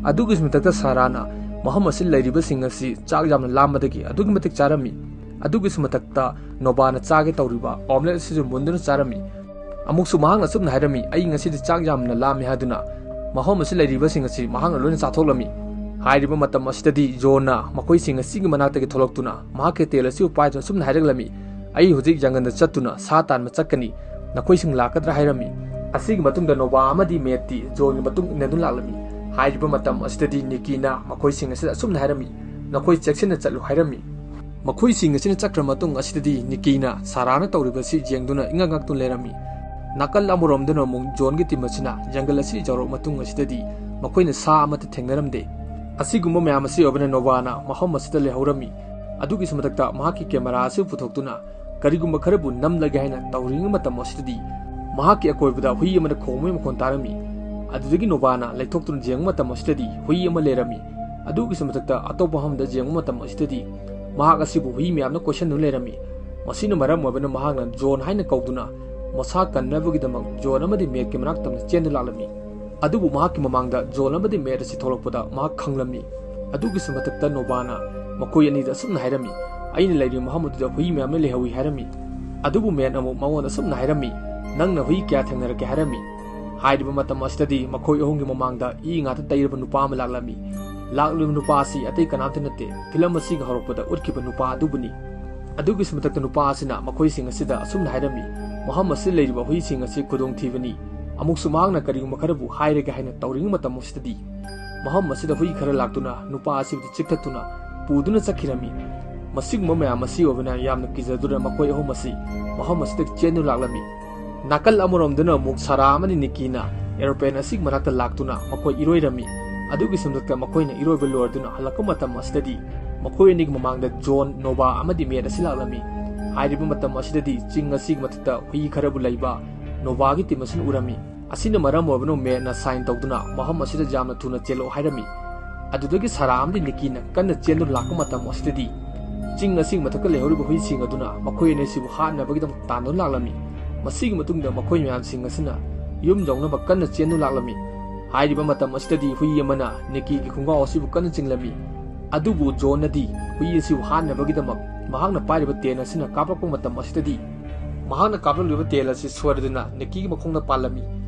ꯑꯗꯨꯒꯤꯁꯨ ꯃꯊꯛꯇ ꯁꯥꯔꯥꯅ ꯃꯐꯝ ꯑꯁꯤ ꯂꯩꯔꯤꯕꯁꯤꯡ ꯑꯁꯤ ꯆꯥꯛ ꯌꯥꯝꯅ ꯂꯥꯝꯕꯗꯒꯤ ꯑꯗꯨꯛꯀꯤ ꯃꯇꯤꯛ ꯆꯥꯔꯝꯃꯤ꯫ ꯑꯗꯨꯒꯤꯁꯨ ꯃꯊꯛꯇ ꯅꯣꯕꯥꯅ ꯆꯥꯒꯦ ꯇꯧꯔꯤꯕ ꯑꯣꯝꯂꯦꯠ ꯑꯁꯤꯁꯨ ꯃꯨꯟꯗꯨꯅ ꯆꯥꯔꯝꯃꯤ꯫ ꯑꯃꯨꯛꯁꯨ ꯃꯍꯥꯛꯅ ꯑꯁꯨꯝꯅ ꯍꯥꯏꯔꯝꯃꯤ, "ꯑꯩ ꯉꯁꯤꯗꯤ ꯆꯥꯛ ꯌꯥꯝꯅ ꯂꯥꯝꯃꯤ" ꯍꯥꯏꯗꯨꯅ ꯃꯐꯝ ꯑꯁꯤ ꯂꯩꯔꯤꯕꯁꯤꯡ ꯑꯁꯤ ꯃꯍꯥꯛꯅ ꯂꯣꯏꯅ ꯆꯥꯊꯣꯛꯂꯝꯃꯤ꯫ ꯍꯥꯏꯔꯤꯕ ꯃꯇꯝ ꯑꯁꯤꯗꯗꯤ ꯖꯣꯟꯅ ꯃꯈꯣꯏꯁꯤꯡ ꯑꯁꯤꯒꯤ ꯃꯅꯥꯛꯇꯒꯤ ꯊꯣꯛꯂꯛꯇꯨꯅ ꯃꯍꯥꯛꯀꯤ ꯇꯦꯜ ꯑꯁꯤꯕꯨ ꯄꯥꯏꯗꯨꯅ ꯑꯁꯨꯝꯅ ꯍꯥꯏꯔꯛꯂꯝꯃꯤ, "ꯑꯩ ꯍꯧꯖꯤꯛ ꯖꯪꯒꯜꯗ ꯆꯠꯇꯨꯅ ꯁꯥ ꯇꯥꯟꯕ ꯆꯠꯀꯅꯤ, ꯅꯈꯣꯏꯁꯤꯡ ꯂꯥꯛꯀꯗ꯭ꯔꯥ?" ꯍꯥꯏꯔꯝꯃꯤ꯫ ꯑꯁꯤꯒꯤ ꯃꯇꯨꯡꯗ ꯅꯣꯕꯥ ꯑꯃꯗꯤ ꯃꯦꯠꯇꯤ ꯖꯣꯟꯒꯤ ꯃꯇꯨꯡ ꯏꯟꯅꯗꯨꯅ ꯂꯥꯛꯂꯝꯃꯤ꯫ ꯍꯥꯏꯔꯤꯕ ꯃꯇꯝ ꯑꯁꯤꯗꯗꯤ ꯅꯤꯀꯤꯅ ꯃꯈꯣꯏꯁꯤꯡ ꯑꯁꯤꯗ ꯑꯁꯨꯝꯅ ꯍꯥꯏꯔꯝꯃꯤ, "ꯅꯈꯣꯏ ꯆꯦꯛꯁꯤꯟꯅ ꯆꯠꯂꯨ" ꯍꯥꯏꯔꯝꯃꯤ꯫ ꯃꯈꯣꯏꯁꯤꯡ ꯑꯁꯤꯅ ꯆꯠꯈ꯭ꯔ ꯃꯇꯨꯡ ꯑꯁꯤꯗꯗꯤ ꯅꯤꯀꯤꯅ ꯁꯥꯔꯥꯅ ꯇꯧꯔꯤꯕꯁꯤ ꯌꯦꯡꯗꯨꯅ ꯏꯉꯛ ꯉꯛꯇꯨꯅ ꯂꯩꯔꯝꯃꯤ꯫ ꯅꯥꯀꯜ ꯑꯃꯔꯣꯝꯗꯅ ꯑꯃꯨꯛ ꯖꯣꯟꯒꯤ ꯇꯤꯝ ꯑꯁꯤꯅ ꯖꯪꯒꯜ ꯑꯁꯤ ꯌꯧꯔꯛꯄ ꯃꯇꯨꯡ ꯑꯁꯤꯗꯗꯤ ꯃꯈꯣꯏꯅ ꯁꯥ ꯑꯃꯠꯇ ꯊꯦꯡꯅꯔꯝꯗꯦ꯫ ꯑꯁꯤꯒꯨꯝꯕ ꯃꯌꯥꯝ ꯑꯁꯤ ꯑꯣꯏꯕꯅ ꯅꯣꯕꯥꯅ ꯃꯐꯝ ꯑꯁꯤꯗ ꯂꯩꯍꯧꯔꯝꯃꯤ꯫ ꯑꯗꯨꯒꯤꯁꯨ ꯃꯊꯛꯇ ꯃꯍꯥꯛꯀꯤ ꯀꯦꯃꯦꯔꯥ ꯑꯁꯤ ꯄꯨꯊꯣꯛꯇꯨꯅ ꯀꯔꯤꯒꯨꯝꯕ ꯈꯔꯕꯨ ꯅꯝꯂꯒꯦ ꯍꯥꯏꯅ ꯇꯧꯔꯤꯉꯩ ꯃꯇꯝ ꯑꯁꯤꯗꯗꯤ ꯃꯍꯥꯛꯀꯤ ꯑꯀꯣꯏꯕꯗ ꯍꯨꯏ ꯑꯃꯅ ꯈꯣꯡꯕꯒꯤ ꯃꯈꯣꯟ ꯇꯥꯔꯝꯃꯤ꯫ ꯑꯗꯨꯗꯒꯤ ꯅꯣꯕꯥꯅ ꯂꯩꯊꯣꯛꯇꯨꯅ ꯌꯦꯡꯕ ꯃꯇꯝ ꯑꯁꯤꯗꯗꯤ ꯍꯨꯏ ꯑꯃ ꯂꯩꯔꯝꯃꯤ꯫ ꯑꯗꯨꯒꯤꯁꯨ ꯃꯊꯛꯇ ꯑꯇꯣꯞꯄ ꯃꯐꯝꯗ ꯌꯦꯡꯕ ꯃꯇꯝ ꯑꯁꯤꯗꯗꯤ ꯃꯍꯥꯛ ꯑꯁꯤꯕꯨ ꯍꯨꯏ ꯃꯌꯥꯝꯅ ꯀꯣꯏꯁꯟꯗꯨꯅ ꯂꯩꯔꯝꯃꯤ꯫ ꯃꯁꯤꯅ ꯃꯔꯝ ꯑꯣꯏꯕꯅ ꯃꯍꯥꯛꯅ ꯖꯣꯟ ꯍꯥꯏꯅ ꯀꯧꯗꯨꯅ ꯃꯁꯥ ꯀꯟꯅꯕꯒꯤꯗꯃꯛ ꯖꯣꯟ ꯑꯃꯗꯤ ꯃꯦꯠꯀꯤ ꯃꯅꯥꯛ ꯇꯝꯅ ꯆꯦꯟꯗꯨꯅ ꯂꯥꯛꯂꯝꯃꯤ꯫ ꯑꯗꯨꯕꯨ ꯃꯍꯥꯛꯀꯤ ꯃꯃꯥꯡꯗ ꯖꯣꯟ ꯑꯃꯗꯤ ꯃꯦꯠ ꯑꯁꯤ ꯊꯣꯛꯂꯛꯄꯗ ꯃꯍꯥꯛ ꯈꯪꯂꯝꯃꯤ꯫ ꯑꯗꯨꯒꯤꯁꯨ ꯃꯊꯛꯇ ꯅꯣꯕꯥꯅ ꯃꯈꯣꯏ ꯑꯅꯤꯗ ꯑꯁꯨꯝꯅ ꯍꯥꯏꯔꯝꯃꯤ, "ꯑꯩꯅ ꯂꯩꯔꯤꯕ ꯃꯐꯝ ꯑꯗꯨꯗ ꯍꯨꯏ ꯃꯌꯥꯝꯅ ꯂꯩꯍꯧꯏ" ꯍꯥꯏꯔꯝꯃꯤ꯫ ꯑꯗꯨꯕꯨ ꯃꯦꯠ ꯑꯃꯨꯛ ꯃꯉꯣꯟꯗ ꯑꯁꯨꯝꯅ ꯍꯥꯏꯔꯝꯃꯤ, "ꯅꯪꯅ ꯍꯨꯏ ꯀꯌꯥ ꯊꯦꯡꯅꯔꯛꯀꯦ?" ꯍꯥꯏꯔꯝꯃꯤ꯫ ꯍꯥꯏꯔꯤꯕ ꯃꯇꯝ ꯑꯁꯤꯗꯗꯤ ꯃꯈꯣꯏ ꯑꯍꯨꯝꯒꯤ ꯃꯃꯥꯡꯗ ꯏ ꯉꯥꯛꯇ ꯇꯩꯔꯕ ꯅꯨꯄꯥ ꯑꯃ ꯂꯥꯛꯂꯝꯃꯤ꯫ ꯂꯥꯛꯂꯤꯕ ꯅꯨꯄꯥ ꯑꯁꯤ ꯑꯇꯩ ꯀꯅꯥꯝꯇ ꯅꯠꯇꯦ, ꯐꯤꯂꯝ ꯑꯁꯤꯒꯤ ꯍꯧꯔꯛꯄꯗ ꯎꯠꯈꯤꯕ ꯅꯨꯄꯥ ꯑꯗꯨꯕꯨꯅꯤ꯫ ꯑꯗꯨꯒꯤꯁꯨ ꯃꯊꯛꯇ ꯅꯨꯄꯥ ꯑꯁꯤꯅ ꯃꯈꯣꯏꯁꯤꯡ ꯑꯁꯤꯗ ꯑꯁꯨꯝꯅ ꯍꯥꯏꯔꯝꯃꯤ, "ꯃꯐꯝ ꯑꯁꯤꯗ ꯂꯩꯔꯤꯕ ꯍꯨꯏꯁꯤꯡ ꯑꯁꯤ ꯈꯨꯗꯣꯡꯊꯤꯕꯅꯤ"꯫ ꯑꯃꯨꯛꯁꯨ ꯃꯍꯥꯛꯅ ꯀꯔꯤꯒꯨꯝꯕ ꯈꯔꯕꯨ ꯍꯥꯏꯔꯒꯦ ꯍꯥꯏꯅ ꯇꯧꯔꯤꯉꯩ ꯃꯇꯝ ꯑꯁꯤꯗꯗꯤ ꯃꯐꯝ ꯑꯁꯤꯗ ꯍꯨꯏ ꯈꯔ ꯂꯥꯛꯇꯨꯅ ꯅꯨꯄꯥ ꯑꯁꯤꯕꯨꯗꯤ ꯆꯤꯛꯊꯠꯇꯨꯅ ꯄꯨꯗꯨꯅ ꯆꯠꯈꯤꯔꯝꯃꯤ꯫ ꯃꯁꯤꯒꯨꯝꯕ ꯃꯌꯥꯝ ꯑꯁꯤ ꯑꯣꯏꯕꯅ ꯌꯥꯝꯅ ꯀꯤꯖꯗꯨꯅ ꯃꯈꯣꯏ ꯑꯍꯨꯝ ꯑꯁꯤ ꯃꯐꯝ ꯑꯁꯤꯗ ꯆꯦꯟꯗꯨꯅ ꯂꯥꯛꯂꯝꯃꯤ꯫ ꯅꯥꯀꯜ ꯑꯃꯔꯣꯝꯗꯅ ꯑꯃꯨꯛ ꯁꯥꯔꯥ ꯑꯃꯗꯤ ꯅꯤꯀꯤꯅ aeroplane ꯑꯁꯤꯒꯤ ꯃꯅꯥꯛꯇ ꯂꯥꯛꯇꯨꯅ ꯃꯈꯣꯏ ꯏꯔꯣꯏꯔꯝꯃꯤ꯫ ꯑꯗꯨꯒꯤ ꯁꯝꯗꯛꯇ ꯃꯈꯣꯏꯅ ꯏꯔꯣꯏꯕ ꯂꯣꯏꯔꯗꯨꯅ ꯍꯜꯂꯛꯄ ꯃꯇꯝ ꯑꯁꯤꯗꯗꯤ ꯃꯈꯣꯏ ꯑꯅꯤꯒꯤ ꯃꯃꯥꯡꯗ ꯖꯣꯟ, ꯅꯣꯕꯥ ꯑꯃꯗꯤ ꯃꯦꯠ ꯑꯁꯤ ꯂꯥꯛꯂꯝꯃꯤ꯫ ꯍꯥꯏꯔꯤꯕ ꯃꯇꯝ ꯑꯁꯤꯗꯗꯤ ꯆꯤꯡ ꯑꯁꯤꯒꯤ ꯃꯊꯛꯇ ꯍꯨꯏ ꯈꯔꯕꯨ ꯂꯩꯕ ꯅꯣꯕꯥꯒꯤ ꯇꯤꯝ ꯑꯁꯤꯅ ꯎꯔꯝꯃꯤ꯫ ꯑꯁꯤꯅ ꯃꯔꯝ ꯑꯣꯏꯕꯅ ꯃꯦꯠꯅ sign ꯇꯧꯗꯨꯅ ꯃꯐꯝ ꯑꯁꯤꯗ ꯌꯥꯝꯅ ꯊꯨꯅ ꯆꯦꯜꯂꯛꯑꯣ ꯍꯥꯏꯔꯝꯃꯤ꯫ ꯑꯗꯨꯗꯒꯤ ꯁꯥꯔꯥ ꯑꯃꯗꯤ ꯅꯤꯀꯤꯅ ꯀꯟꯅ ꯆꯦꯟꯗꯨꯅ ꯂꯥꯛꯄ ꯃꯇꯝ ꯑꯁꯤꯗꯗꯤ ꯆꯤꯡ ꯑꯁꯤꯒꯤ ꯃꯊꯛꯇ ꯂꯩꯍꯧꯔꯤꯕ ꯍꯨꯏꯁꯤꯡ ꯑꯗꯨꯅ ꯃꯈꯣꯏ ꯑꯅꯤꯁꯤꯕꯨ ꯍꯥꯠꯅꯕꯒꯤꯗꯃꯛ ꯇꯥꯟꯗꯨꯅ ꯂꯥꯛꯂꯝꯃꯤ꯫ ꯃꯁꯤꯒꯤ ꯃꯇꯨꯡꯗ ꯃꯈꯣꯏ ꯃꯌꯥꯝꯁꯤꯡ ꯑꯁꯤꯅ ꯌꯨꯝ ꯌꯧꯅꯕ ꯀꯟꯅ ꯆꯦꯟꯗꯨꯅ ꯂꯥꯛꯂꯝꯃꯤ꯫ ꯍꯥꯏꯔꯤꯕ ꯃꯇꯝ ꯑꯁꯤꯗꯗꯤ ꯍꯨꯏ ꯑꯃꯅ ꯅꯤꯀꯤꯒꯤ ꯈꯣꯡꯒꯥꯎ ꯑꯁꯤꯕꯨ ꯀꯟꯅ ꯆꯤꯡꯂꯝꯃꯤ꯫ ꯑꯗꯨꯕꯨ ꯖꯣꯟꯅꯗꯤ ꯍꯨꯏ ꯑꯁꯤꯕꯨ ꯍꯥꯠꯅꯕꯒꯤꯗꯃꯛ ꯃꯍꯥꯛꯅ ꯄꯥꯏꯔꯤꯕ ꯇꯦꯟ ꯑꯁꯤꯅ ꯀꯥꯞꯂꯛꯄ ꯃꯇꯝ ꯑꯁꯤꯗꯗꯤ ꯃꯍꯥꯛꯅ ꯀꯥꯞꯂꯛꯂꯤꯕ ꯇꯦꯟ ꯑꯁꯤ ꯁꯣꯏꯔꯗꯨꯅ ꯅꯤꯀꯤꯒꯤ ꯃꯈꯣꯡꯗ ꯄꯥꯜꯂꯝꯃꯤ꯫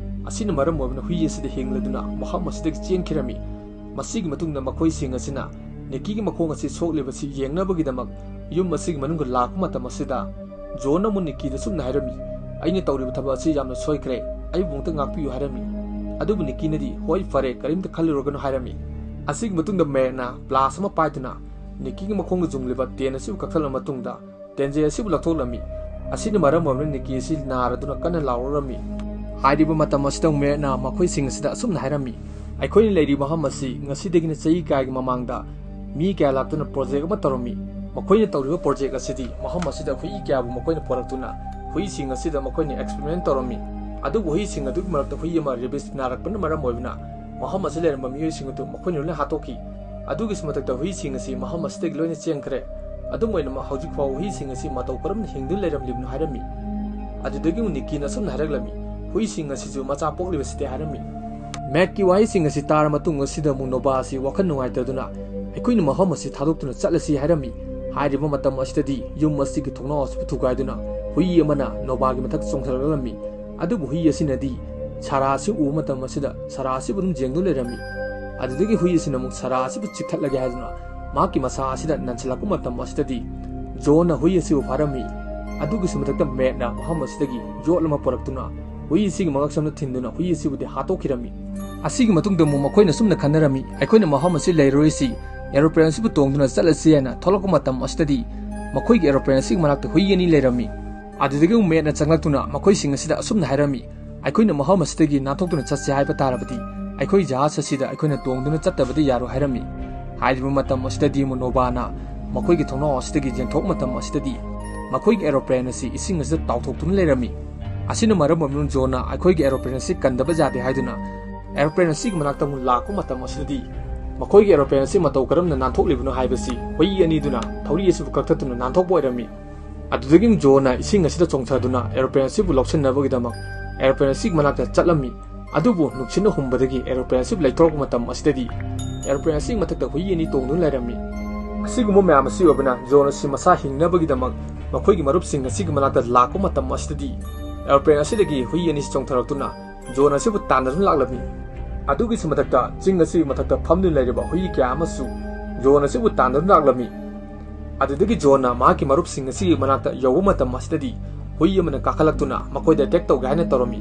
ꯑꯁꯤꯅ ꯃꯔꯝ ꯑꯣꯏꯗꯨꯅ ꯍꯨꯏ ꯑꯁꯤꯗꯤ ꯍꯤꯡꯂꯗꯨꯅ ꯃꯐꯝ ꯑꯁꯤꯗꯒꯤ ꯆꯦꯟꯈꯤꯔꯝꯃꯤ꯫ ꯃꯁꯤꯒꯤ ꯃꯇꯨꯡꯗ ꯃꯈꯣꯏꯁꯤꯡ ꯑꯁꯤꯅ ꯅꯤꯀꯤꯒꯤ ꯃꯈꯣꯡ ꯑꯁꯤ ꯁꯣꯛꯂꯤꯕꯁꯤ ꯌꯦꯡꯅꯕꯒꯤꯗꯃꯛ ꯌꯨꯝ ꯑꯁꯤꯒꯤ ꯃꯅꯨꯡꯗ ꯂꯥꯛꯄ ꯃꯇꯝ ꯑꯁꯤꯗ ꯖꯣꯟꯅ ꯑꯃꯨꯛ ꯅꯤꯀꯤꯗ ꯁꯨꯝꯅ ꯍꯥꯏꯔꯝꯃꯤ, "ꯑꯩꯅ ꯇꯧꯔꯤꯕ ꯊꯕꯛ ꯑꯁꯤ ꯌꯥꯝꯅ ꯁꯣꯏꯈ꯭ꯔꯦ, ꯑꯩꯕꯨ ꯑꯃꯨꯛꯇ ꯉꯥꯛꯄꯤꯌꯨ" ꯍꯥꯏꯔꯝꯃꯤ꯫ ꯑꯗꯨꯕꯨ ꯅꯤꯀꯤꯅꯗꯤ, "ꯍꯣꯏ, ꯐꯔꯦ, ꯀꯔꯤꯝꯇ ꯈꯜꯂꯨꯔꯒꯅꯨ" ꯍꯥꯏꯔꯝꯃꯤ꯫ ꯑꯁꯤꯒꯤ ꯃꯇꯨꯡꯗ ꯃꯦꯠꯅ ꯄ꯭ꯂꯥꯁ ꯑꯃ ꯄꯥꯏꯗꯨꯅ ꯅꯤꯀꯤꯒꯤ ꯃꯈꯣꯡꯗ ꯌꯨꯡꯂꯤꯕ ꯇꯦꯟ ꯑꯁꯤꯕꯨ ꯀꯛꯊꯠꯂꯕ ꯃꯇꯨꯡꯗ ꯇꯦꯟꯖꯩ ꯑꯁꯤꯕꯨ ꯂꯧꯊꯣꯛꯂꯝꯃꯤ꯫ ꯑꯁꯤꯅ ꯃꯔꯝ ꯑꯣꯏꯔꯒ ꯅꯤꯀꯤ ꯑꯁꯤ ꯅꯥꯔꯗꯨꯅ ꯀꯟꯅ ꯂꯥꯎꯔꯛꯂꯝꯃꯤ꯫ ꯍꯥꯏꯔꯤꯕ ꯃꯇꯝ ꯑꯁꯤꯗ ꯃꯦꯠꯅ ꯃꯈꯣꯏꯁꯤꯡ ꯑꯁꯤꯗ ꯑꯁꯨꯝꯅ ꯍꯥꯏꯔꯝꯃꯤ, "ꯑꯩꯈꯣꯏꯅ ꯂꯩꯔꯤꯕ ꯃꯐꯝ ꯑꯁꯤ ꯉꯁꯤꯗꯒꯤꯅ ꯆꯍꯤ ꯀꯌꯥꯒꯤ ꯃꯃꯥꯡꯗ ꯃꯤ ꯀꯌꯥ ꯂꯥꯛꯇꯨꯅ ꯄ꯭ꯔꯣꯖꯦꯛ ꯑꯃ ꯇꯧꯔꯝꯃꯤ꯫ ꯃꯈꯣꯏꯅ ꯇꯧꯔꯤꯕ ꯄ꯭ꯔꯣꯖꯦꯛ ꯑꯁꯤꯗꯤ ꯃꯐꯝ ꯑꯁꯤꯗ ꯍꯨꯏ ꯀꯌꯥꯕꯨ ꯃꯈꯣꯏꯅ ꯄꯨꯔꯛꯇꯨꯅ ꯍꯨꯏꯁꯤꯡ ꯑꯁꯤꯗ ꯃꯈꯣꯏꯅ ꯑꯦꯛꯁꯄꯦꯔꯤꯃꯦꯟ ꯇꯧꯔꯝꯃꯤ꯫ ꯑꯗꯨꯕꯨ ꯍꯨꯏꯁꯤꯡ ꯑꯗꯨꯒꯤ ꯃꯔꯛꯇ ꯍꯨꯏ ꯑꯃ ꯔꯦꯕꯤꯁ ꯅꯥꯔꯛꯄꯅ ꯃꯔꯝ ꯑꯣꯏꯗꯨꯅ ꯃꯐꯝ ꯑꯁꯤꯗ ꯂꯩꯔꯝꯕ ꯃꯤꯑꯣꯏꯁꯤꯡ ꯑꯗꯨ ꯃꯈꯣꯏꯅ ꯂꯣꯏꯅ ꯍꯥꯠꯇꯣꯛꯈꯤ꯫ ꯑꯗꯨꯒꯤꯁꯨ ꯃꯊꯛꯇ ꯍꯨꯏꯁꯤꯡ ꯑꯁꯤ ꯃꯐꯝ ꯑꯁꯤꯗꯒꯤ ꯂꯣꯏꯅ ꯆꯦꯟꯈ꯭ꯔꯦ꯫ ꯑꯗꯨꯝ ꯑꯣꯏꯅꯃꯛ ꯍꯧꯖꯤꯛ ꯐꯥꯎꯕ ꯍꯨꯏꯁꯤꯡ ꯑꯁꯤ ꯃꯇꯧ ꯀꯔꯝꯅ ꯍꯤꯡꯗꯨꯅ ꯂꯩꯔꯝꯂꯤꯕꯅꯣ?" ꯍꯥꯏꯔꯝꯃꯤ꯫ ꯑꯗꯨꯗꯒꯤ ꯑꯃꯨꯛ ꯅꯤꯀꯤꯅ ꯑꯁꯨꯝꯅ ꯍꯥꯏꯔꯛꯂꯝꯃꯤ, "ꯍꯨꯏꯁꯤꯡ ꯑꯁꯤꯁꯨ ꯃꯆꯥ ꯄꯣꯛꯂꯤꯕꯁꯤꯗꯤ" ꯍꯥꯏꯔꯝꯃꯤ꯫ ꯃꯦꯠꯀꯤ ꯋꯥꯍꯩꯁꯤꯡ ꯑꯁꯤ ꯇꯥꯔ ꯃꯇꯨꯡ ꯑꯁꯤꯗ ꯑꯃꯨꯛ ꯅꯣꯕꯥ ꯑꯁꯤ ꯋꯥꯈꯜ ꯅꯨꯡꯉꯥꯏꯇꯗꯨꯅ, "ꯑꯩꯈꯣꯏꯅ ꯃꯐꯝ ꯑꯁꯤ ꯊꯥꯗꯣꯛꯇꯨꯅ ꯆꯠꯂꯁꯤ" ꯍꯥꯏꯔꯝꯃꯤ꯫ ꯍꯥꯏꯔꯤꯕ ꯃꯇꯝ ꯑꯁꯤꯗꯗꯤ ꯌꯨꯝ ꯑꯁꯤꯒꯤ ꯊꯣꯡꯅꯥꯎ ꯑꯁꯤꯕꯨ ꯊꯨꯒꯥꯏꯗꯨꯅ ꯍꯨꯏ ꯑꯃꯅ ꯅꯣꯕꯥꯒꯤ ꯃꯊꯛꯇ ꯆꯣꯡꯊꯔꯛꯂꯝꯃꯤ꯫ ꯑꯗꯨꯕꯨ ꯍꯨꯏ ꯑꯁꯤꯅꯗꯤ ꯁꯥꯔꯥ ꯑꯁꯤ ꯎꯕ ꯃꯇꯝ ꯑꯁꯤꯗ ꯁꯥꯔꯥ ꯑꯁꯤꯕꯨ ꯑꯗꯨꯝ ꯌꯦꯡꯗꯨꯅ ꯂꯩꯔꯝꯃꯤ꯫ ꯑꯗꯨꯗꯒꯤ ꯍꯨꯏ ꯑꯁꯤꯅ ꯑꯃꯨꯛ ꯁꯥꯔꯥ ꯑꯁꯤꯕꯨ ꯆꯤꯛꯊꯠꯂꯒꯦ ꯍꯥꯏꯗꯨꯅ ꯃꯍꯥꯛꯀꯤ ꯃꯁꯥ ꯑꯁꯤꯗ ꯅꯟꯁꯤꯜꯂꯛꯄ ꯃꯇꯝ ꯑꯁꯤꯗꯗꯤ ꯖꯣꯟꯅ ꯍꯨꯏ ꯑꯁꯤꯕꯨ ꯐꯥꯔꯝꯃꯤ꯫ ꯑꯗꯨꯒꯤꯁꯨ ꯃꯊꯛꯇ ꯃꯦꯠꯅ ꯃꯐꯝ ꯑꯁꯤꯗꯒꯤ ꯌꯣꯠ ꯑꯃ ꯄꯨꯔꯛꯇꯨꯅ ꯍꯨꯏ ꯑꯁꯤꯒꯤ ꯃꯉꯛꯁꯝꯗ ꯊꯤꯟꯗꯨꯅ ꯍꯨꯏ ꯑꯁꯤꯕꯨꯗꯤ ꯍꯥꯠꯇꯣꯛꯈꯤꯔꯝꯃꯤ꯫ ꯑꯁꯤꯒꯤ ꯃꯇꯨꯡꯗ ꯑꯃꯨꯛ ꯃꯈꯣꯏꯅ ꯁꯨꯝꯅ ꯈꯟꯅꯔꯝꯃꯤ, "ꯑꯩꯈꯣꯏꯅ ꯃꯐꯝ ꯑꯁꯤ ꯂꯩꯔꯔꯣꯏꯁꯤ, ꯑꯦꯔꯣꯄ꯭ꯂꯦꯟ ꯑꯁꯤꯕꯨ ꯇꯣꯡꯗꯨꯅ ꯆꯠꯂꯁꯤ ꯍꯥꯏꯅ ꯊꯣꯛꯂꯛꯄ ꯃꯇꯝ ꯑꯁꯤꯗꯗꯤ ꯃꯈꯣꯏꯒꯤ ꯑꯦꯔꯣꯄ꯭ꯂꯦꯟ ꯑꯁꯤꯒꯤ ꯃꯅꯥꯛꯇ ꯍꯨꯏ ꯑꯅꯤ ꯂꯩꯔꯝꯃꯤ꯫ ꯑꯗꯨꯗꯒꯤ ꯑꯃꯨꯛ ꯃꯦꯠꯅ ꯆꯪꯂꯛꯇꯨꯅ ꯃꯈꯣꯏꯁꯤꯡ ꯑꯁꯤꯗ ꯑꯁꯨꯝꯅ ꯍꯥꯏꯔꯝꯃꯤ, "ꯑꯩꯈꯣꯏꯅ ꯃꯐꯝ ꯑꯁꯤꯗꯒꯤ ꯅꯥꯟꯊꯣꯛꯇꯨꯅ ꯆꯠꯁꯤ ꯍꯥꯏꯕ ꯇꯥꯔꯕꯗꯤ ꯑꯩꯈꯣꯏ ꯖꯍꯥꯖ ꯑꯁꯤꯗ ꯑꯩꯈꯣꯏꯅ ꯇꯣꯡꯗꯨꯅ ꯆꯠꯇꯕꯗꯤ ꯌꯥꯔꯣꯏ" ꯍꯥꯏꯔꯝꯃꯤ꯫ ꯍꯥꯏꯔꯤꯕ ꯃꯇꯝ ꯑꯁꯤꯗꯗꯤ ꯑꯃꯨꯛ ꯅꯣꯕꯥꯅ ꯃꯈꯣꯏꯒꯤ ꯊꯣꯡꯅꯥꯎ ꯑꯁꯤꯗꯒꯤ ꯌꯦꯡꯊꯣꯛꯄ ꯃꯇꯝ ꯑꯁꯤꯗꯗꯤ ꯃꯈꯣꯏꯒꯤ ꯑꯦꯔꯣꯄ꯭ꯂꯦꯟ ꯑꯁꯤ ꯏꯁꯤꯡ ꯑꯁꯤꯗ ꯇꯥꯎꯊꯣꯛꯇꯨꯅ ꯂꯩꯔꯝꯃꯤ꯫ ꯑꯁꯤꯅ ꯃꯔꯝ ꯑꯣꯏꯗꯨꯅ ꯖꯣꯟꯅ ꯑꯩꯈꯣꯏꯒꯤ ꯑꯦꯔꯣꯄ꯭ꯂꯦꯟ ꯑꯁꯤ ꯀꯟꯗꯕ ꯌꯥꯗꯦ ꯍꯥꯏꯗꯨꯅ ꯑꯦꯔꯣꯄ꯭ꯂꯦꯟ ꯑꯁꯤꯒꯤ ꯃꯅꯥꯛꯇ ꯑꯃꯨꯛ ꯂꯥꯛꯄ ꯃꯇꯝ ꯑꯁꯤꯗꯗꯤ ꯃꯈꯣꯏꯒꯤ ꯑꯦꯔꯣꯄ꯭ꯂꯦꯟ ꯑꯁꯤ ꯃꯇꯧ ꯀꯔꯝꯅ ꯅꯥꯟꯊꯣꯛꯂꯤꯕꯅꯣ ꯍꯥꯏꯕꯁꯤ ꯍꯨꯏ ꯑꯅꯤꯗꯨꯅ ꯊꯧꯔꯤ ꯑꯁꯤꯕꯨ ꯀꯛꯊꯠꯇꯨꯅ ꯅꯥꯟꯊꯣꯛꯄ ꯑꯣꯏꯔꯝꯃꯤ꯫ ꯑꯗꯨꯗꯒꯤ ꯖꯣꯟꯅ ꯏꯁꯤꯡ ꯑꯁꯤꯗ ꯆꯣꯡꯊꯗꯨꯅ ꯑꯦꯔꯣꯄ꯭ꯂꯦꯟ ꯑꯁꯤꯕꯨ ꯂꯧꯁꯤꯟꯅꯕꯒꯤꯗꯃꯛ ꯑꯦꯔꯣꯄ꯭ꯂꯦꯟ ꯑꯁꯤꯒꯤ ꯃꯅꯥꯛꯇ ꯆꯠꯂꯝꯃꯤ꯫ ꯑꯗꯨꯕꯨ ꯅꯨꯡꯁꯤꯠꯅ ꯍꯨꯝꯕꯗꯒꯤ ꯑꯦꯔꯣꯄ꯭ꯂꯦꯟ ꯑꯁꯤ ꯂꯩꯊꯣꯔꯛꯄ ꯃꯇꯝ ꯑꯁꯤꯗꯗꯤ ꯑꯦꯔꯣꯄ꯭ꯂꯦꯟ ꯑꯁꯤꯒꯤ ꯃꯊꯛꯇ ꯍꯨꯏ ꯑꯅꯤ ꯇꯣꯡꯗꯨꯅ ꯂꯩꯔꯝꯃꯤ꯫ ꯑꯁꯤꯒꯨꯝꯕ ꯃꯌꯥꯝ ꯑꯁꯤ ꯑꯣꯏꯕꯅ ꯖꯣꯟ ꯑꯁꯤ ꯃꯁꯥ ꯍꯤꯡꯅꯕꯒꯤꯗꯃꯛ ꯃꯈꯣꯏꯒꯤ ꯃꯔꯨꯞꯁꯤꯡ ꯑꯁꯤꯒꯤ ꯃꯅꯥꯛꯇ ꯂꯥꯛꯄ ꯃꯇꯝ ꯑꯁꯤꯗꯗꯤ ꯑꯦꯔꯣꯄ꯭ꯂꯦꯟ ꯑꯁꯤꯗꯒꯤ ꯍꯨꯏ ꯑꯅꯤ ꯆꯣꯡꯊꯔꯛꯇꯨꯅ ꯖꯣꯟ ꯑꯁꯤꯕꯨ ꯇꯥꯟꯅꯗꯨꯅ ꯂꯥꯛꯂꯝꯃꯤ꯫ ꯑꯗꯨꯒꯤꯁꯨ ꯃꯊꯛꯇ ꯆꯤꯡ ꯑꯁꯤꯒꯤ ꯃꯊꯛꯇ ꯐꯝꯗꯨꯅ ꯂꯩꯔꯤꯕ ꯍꯨꯏ ꯀꯌꯥ ꯑꯃꯁꯨ ꯖꯣꯟ ꯑꯁꯤꯕꯨ ꯇꯥꯟꯅꯗꯨꯅ ꯂꯥꯛꯂꯝꯃꯤ꯫ ꯑꯗꯨꯗꯒꯤ ꯖꯣꯟꯅ ꯃꯍꯥꯛꯀꯤ ꯃꯔꯨꯞꯁꯤꯡ ꯑꯁꯤꯒꯤ ꯃꯅꯥꯛꯇ ꯌꯧꯕ ꯃꯇꯝ ꯑꯁꯤꯗꯗꯤ ꯍꯨꯏ ꯑꯃꯅ ꯀꯥꯈꯠꯂꯛꯇꯨꯅ ꯃꯈꯣꯏꯗ ꯑꯦꯇꯦꯛ ꯇꯧꯒꯦ ꯍꯥꯏꯅ ꯇꯧꯔꯝꯃꯤ꯫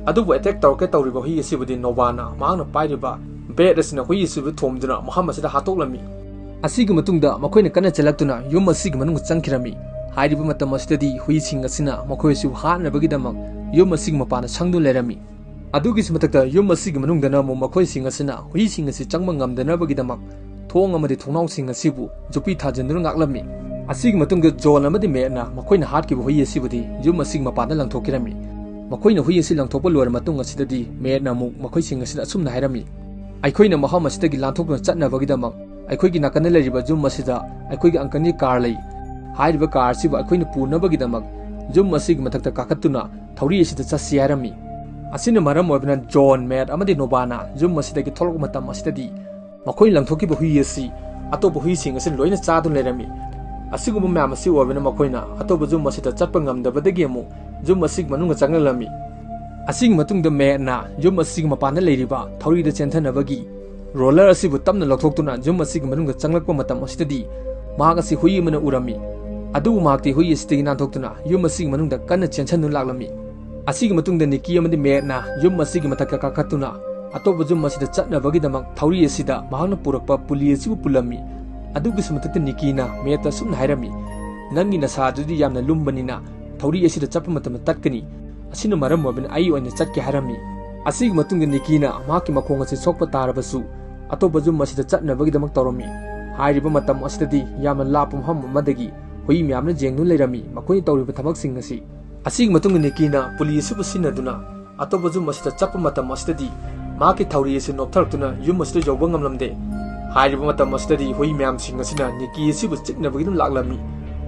ꯑꯗꯨꯕꯨ ꯑꯦꯇꯦꯛ ꯇꯧꯔꯛꯀꯦ ꯇꯧꯔꯤꯕ ꯍꯨꯏ ꯑꯁꯤꯕꯨꯗꯤ ꯅꯣꯕꯥꯅ ꯃꯍꯥꯛꯅ ꯄꯥꯏꯔꯤꯕ ꯕꯦꯠ ꯑꯁꯤꯅ ꯍꯨꯏ ꯑꯁꯤꯕꯨ ꯊꯣꯝꯗꯨꯅ ꯃꯐꯝ ꯑꯁꯤꯗ ꯍꯥꯠꯇꯣꯛꯂꯝꯃꯤ꯫ ꯑꯁꯤꯒꯤ ꯃꯇꯨꯡꯗ ꯃꯈꯣꯏꯅ ꯀꯟꯅ ꯆꯦꯜꯂꯛꯇꯨꯅ ꯌꯨꯝ ꯑꯁꯤꯒꯤ ꯃꯅꯨꯡꯗ ꯆꯪꯈꯤꯔꯝꯃꯤ꯫ ꯍꯥꯏꯔꯤꯕ ꯃꯇꯝ ꯑꯁꯤꯗꯗꯤ ꯍꯨꯏꯁꯤꯡ ꯑꯁꯤꯅ ꯃꯈꯣꯏ ꯑꯁꯤꯕꯨ ꯍꯥꯠꯅꯕꯒꯤꯗꯃꯛ ꯌꯨꯝ ꯑꯁꯤꯒꯤ ꯃꯄꯥꯟꯗ ꯁꯪꯗꯨꯅ ꯂꯩꯔꯝꯃꯤ꯫ ꯑꯗꯨꯒꯤꯁꯨ ꯃꯊꯛꯇ ꯌꯨꯝ ꯑꯁꯤꯒꯤ ꯃꯅꯨꯡꯗꯅ ꯑꯃꯨꯛ ꯃꯈꯣꯏꯁꯤꯡ ꯑꯁꯤꯅ ꯍꯨꯏꯁꯤꯡ ꯑꯁꯤ ꯆꯪꯕ ꯉꯝꯗꯅꯕꯒꯤꯗꯃꯛ ꯊꯣꯡ ꯑꯃꯗꯤ ꯊꯣꯡꯅꯥꯎꯁꯤꯡ ꯑꯁꯤꯕꯨ ꯌꯣꯠꯄꯤ ꯊꯥꯖꯤꯟꯗꯨꯅ ꯉꯥꯛꯂꯝꯃꯤ꯫ ꯑꯁꯤꯒꯤ ꯃꯇꯨꯡꯗ ꯖꯣꯟ ꯑꯃꯗꯤ ꯃꯦꯠꯅ ꯃꯈꯣꯏꯅ ꯍꯥꯠꯈꯤꯕ ꯍꯨꯏ ꯑꯁꯤꯕꯨꯗꯤ ꯌꯨꯝ ꯑꯁꯤꯒꯤ ꯃꯄꯥꯟꯗ ꯂꯪꯊꯣꯛꯈꯤꯔꯝꯃꯤ꯫ ꯃꯈꯣꯏꯅ ꯍꯨꯏ ꯑꯁꯤ ꯂꯪꯊꯣꯛꯄ ꯂꯣꯏꯔ ꯃꯇꯨꯡ ꯑꯁꯤꯗꯗꯤ ꯃꯦꯠꯅ ꯑꯃꯨꯛ ꯃꯈꯣꯏꯁꯤꯡ ꯑꯁꯤꯗ ꯑꯁꯨꯝꯅ ꯍꯥꯏꯔꯝꯃꯤ, "ꯑꯩꯈꯣꯏꯅ ꯃꯐꯝ ꯑꯁꯤꯗꯒꯤ ꯂꯥꯟꯊꯣꯛꯇꯨꯅ ꯆꯠꯅꯕꯒꯤꯗꯃꯛ ꯑꯩꯈꯣꯏꯒꯤ ꯅꯥꯀꯟꯗ ꯂꯩꯔꯤꯕ ꯌꯨꯝ ꯑꯁꯤꯗ ꯑꯩꯈꯣꯏꯒꯤ ꯑꯪꯀꯜꯒꯤ ꯀꯥꯔ ꯂꯩ꯫ ꯍꯥꯏꯔꯤꯕ ꯀꯥꯔ ꯑꯁꯤꯕꯨ ꯑꯩꯈꯣꯏꯅ ꯄꯨꯅꯕꯒꯤꯗꯃꯛ ꯌꯨꯝ ꯑꯁꯤꯒꯤ ꯃꯊꯛꯇ ꯀꯥꯈꯠꯇꯨꯅ ꯊꯧꯔꯤ ꯑꯁꯤꯗ ꯆꯠꯁꯤ" ꯍꯥꯏꯔꯝꯃꯤ꯫ ꯑꯁꯤꯅ ꯃꯔꯝ ꯑꯣꯏꯕꯅ ꯖꯣꯟ, ꯃꯦꯠ ꯑꯃꯗꯤ ꯅꯣꯕꯥꯅ ꯌꯨꯝ ꯑꯁꯤꯗꯒꯤ ꯊꯣꯛꯂꯛꯄ ꯃꯇꯝ ꯑꯁꯤꯗꯗꯤ ꯃꯈꯣꯏꯅ ꯂꯪꯊꯣꯛꯈꯤꯕ ꯍꯨꯏ ꯑꯁꯤ ꯑꯇꯣꯞꯄ ꯍꯨꯏꯁꯤꯡ ꯑꯁꯤꯅ ꯂꯣꯏꯅ ꯆꯥꯗꯨꯅ ꯂꯩꯔꯝꯃꯤ꯫ ꯑꯁꯤꯒꯨꯝꯕ ꯃꯌꯥꯝ ꯑꯁꯤ ꯑꯣꯏꯕꯅ ꯃꯈꯣꯏꯅ ꯑꯇꯣꯞꯄ ꯌꯨꯝ ꯑꯁꯤꯗ ꯆꯠꯄ ꯉꯝꯗꯕꯗꯒꯤ ꯑꯃꯨꯛ ꯌꯨꯝ ꯑꯁꯤꯒꯤ ꯃꯅꯨꯡꯗ ꯆꯪꯂꯛꯂꯝꯃꯤ꯫ ꯑꯁꯤꯒꯤ ꯃꯇꯨꯡꯗ ꯃꯦꯠꯅ ꯌꯨꯝ ꯑꯁꯤꯒꯤ ꯃꯄꯥꯟꯗ ꯂꯩꯔꯤꯕ ꯊꯧꯔꯤꯗ ꯆꯦꯟꯊꯅꯕꯒꯤ ꯔꯣꯂꯔ ꯑꯁꯤꯕꯨ ꯇꯞꯅ ꯂꯧꯊꯣꯛꯇꯨꯅ ꯌꯨꯝ ꯑꯁꯤꯒꯤ ꯃꯅꯨꯡꯗ ꯆꯪꯂꯛꯄ ꯃꯇꯝ ꯑꯁꯤꯗꯗꯤ ꯃꯍꯥꯛ ꯑꯁꯤ ꯍꯨꯏ ꯑꯃꯅ ꯎꯔꯝꯃꯤ꯫ ꯑꯗꯨꯕꯨ ꯃꯍꯥꯛꯇꯤ ꯍꯨꯏ ꯑꯁꯤꯗꯒꯤ ꯅꯥꯟꯊꯣꯛꯇꯨꯅ ꯌꯨꯝ ꯑꯁꯤꯒꯤ ꯃꯅꯨꯡꯗ ꯀꯟꯅ ꯆꯦꯟꯁꯤꯟꯗꯨꯅ ꯂꯥꯛꯂꯝꯃꯤ꯫ ꯑꯁꯤꯒꯤ ꯃꯇꯨꯡꯗ ꯅꯤꯀꯤ ꯑꯃꯗꯤ ꯃꯦꯠꯅ ꯌꯨꯝ ꯑꯁꯤꯒꯤ ꯃꯊꯛꯇ ꯀꯥꯈꯠꯇꯨꯅ ꯑꯇꯣꯞꯄ ꯌꯨꯝ ꯑꯁꯤꯗ ꯆꯠꯅꯕꯒꯤꯗꯃꯛ ꯊꯧꯔꯤ ꯑꯁꯤꯗ ꯃꯍꯥꯛꯅ ꯄꯨꯔꯛꯄ ꯄꯨꯂꯤ ꯑꯁꯤꯕꯨ ꯄꯨꯜꯂꯝꯃꯤ꯫ ꯑꯗꯨꯒꯤꯁꯨ ꯃꯊꯛꯇ ꯅꯤꯀꯤꯅ ꯃꯦꯠꯇ ꯑꯁꯨꯝꯅ ꯍꯥꯏꯔꯝꯃꯤ, "ꯅꯪꯒꯤ ꯅꯁꯥ ꯑꯗꯨꯗꯤ ꯌꯥꯝꯅ ꯂꯨꯝꯕꯅꯤꯅ ꯊꯧꯔꯤ ꯑꯁꯤꯗ ꯆꯠꯄ ꯃꯇꯝꯗ ꯇꯠꯀꯅꯤ꯫ ꯑꯁꯤꯅ ꯃꯔꯝ ꯑꯣꯏꯕꯅ ꯑꯩ ꯑꯣꯏꯅ ꯆꯠꯀꯦ" ꯍꯥꯏꯔꯝꯃꯤ꯫ ꯑꯁꯤꯒꯤ ꯃꯇꯨꯡꯗ ꯅꯤꯀꯤꯅ ꯃꯍꯥꯛꯀꯤ ꯃꯈꯣꯡ ꯑꯁꯤ ꯁꯣꯛꯄ ꯇꯥꯔꯕꯁꯨ ꯑꯇꯣꯞꯄ ꯌꯨꯝ ꯑꯁꯤꯗ ꯆꯠꯅꯕꯒꯤꯗꯃꯛ ꯇꯧꯔꯝꯃꯤ꯫ ꯍꯥꯏꯔꯤꯕ ꯃꯇꯝ ꯑꯁꯤꯗꯗꯤ ꯌꯥꯝꯅ ꯂꯥꯞꯄ ꯃꯐꯝ ꯑꯃꯗꯒꯤ ꯍꯨꯏ ꯃꯌꯥꯝꯅ ꯌꯦꯡꯗꯨꯅ ꯂꯩꯔꯝꯃꯤ, ꯃꯈꯣꯏꯅ ꯇꯧꯔꯤꯕ ꯊꯕꯛꯁꯤꯡ ꯑꯁꯤ꯫ ꯑꯁꯤꯒꯤ ꯃꯇꯨꯡꯗ ꯅꯤꯀꯤꯅ ꯄꯨꯂꯤ ꯑꯁꯤꯕꯨ ꯁꯤꯖꯤꯟꯅꯗꯨꯅ ꯑꯇꯣꯞꯄ ꯌꯨꯝ ꯑꯁꯤꯗ ꯆꯠꯄ ꯃꯇꯝ ꯑꯁꯤꯗꯗꯤ ꯃꯍꯥꯛꯀꯤ ꯊꯧꯔꯤ ꯑꯁꯤ ꯅꯣꯞꯊꯔꯛꯇꯨꯅ ꯌꯨꯝ ꯑꯁꯤꯗ ꯌꯧꯕ ꯉꯝꯂꯝꯗꯦ꯫ ꯍꯥꯏꯔꯤꯕ ꯃꯇꯝ ꯑꯁꯤꯗꯗꯤ ꯍꯨꯏ ꯃꯌꯥꯝꯁꯤꯡ ꯑꯁꯤꯅ ꯅꯤꯀꯤ ꯑꯁꯤꯕꯨ ꯆꯤꯛꯅꯕꯒꯤ ꯑꯗꯨꯝ ꯂꯥꯛꯂꯝꯃꯤ꯫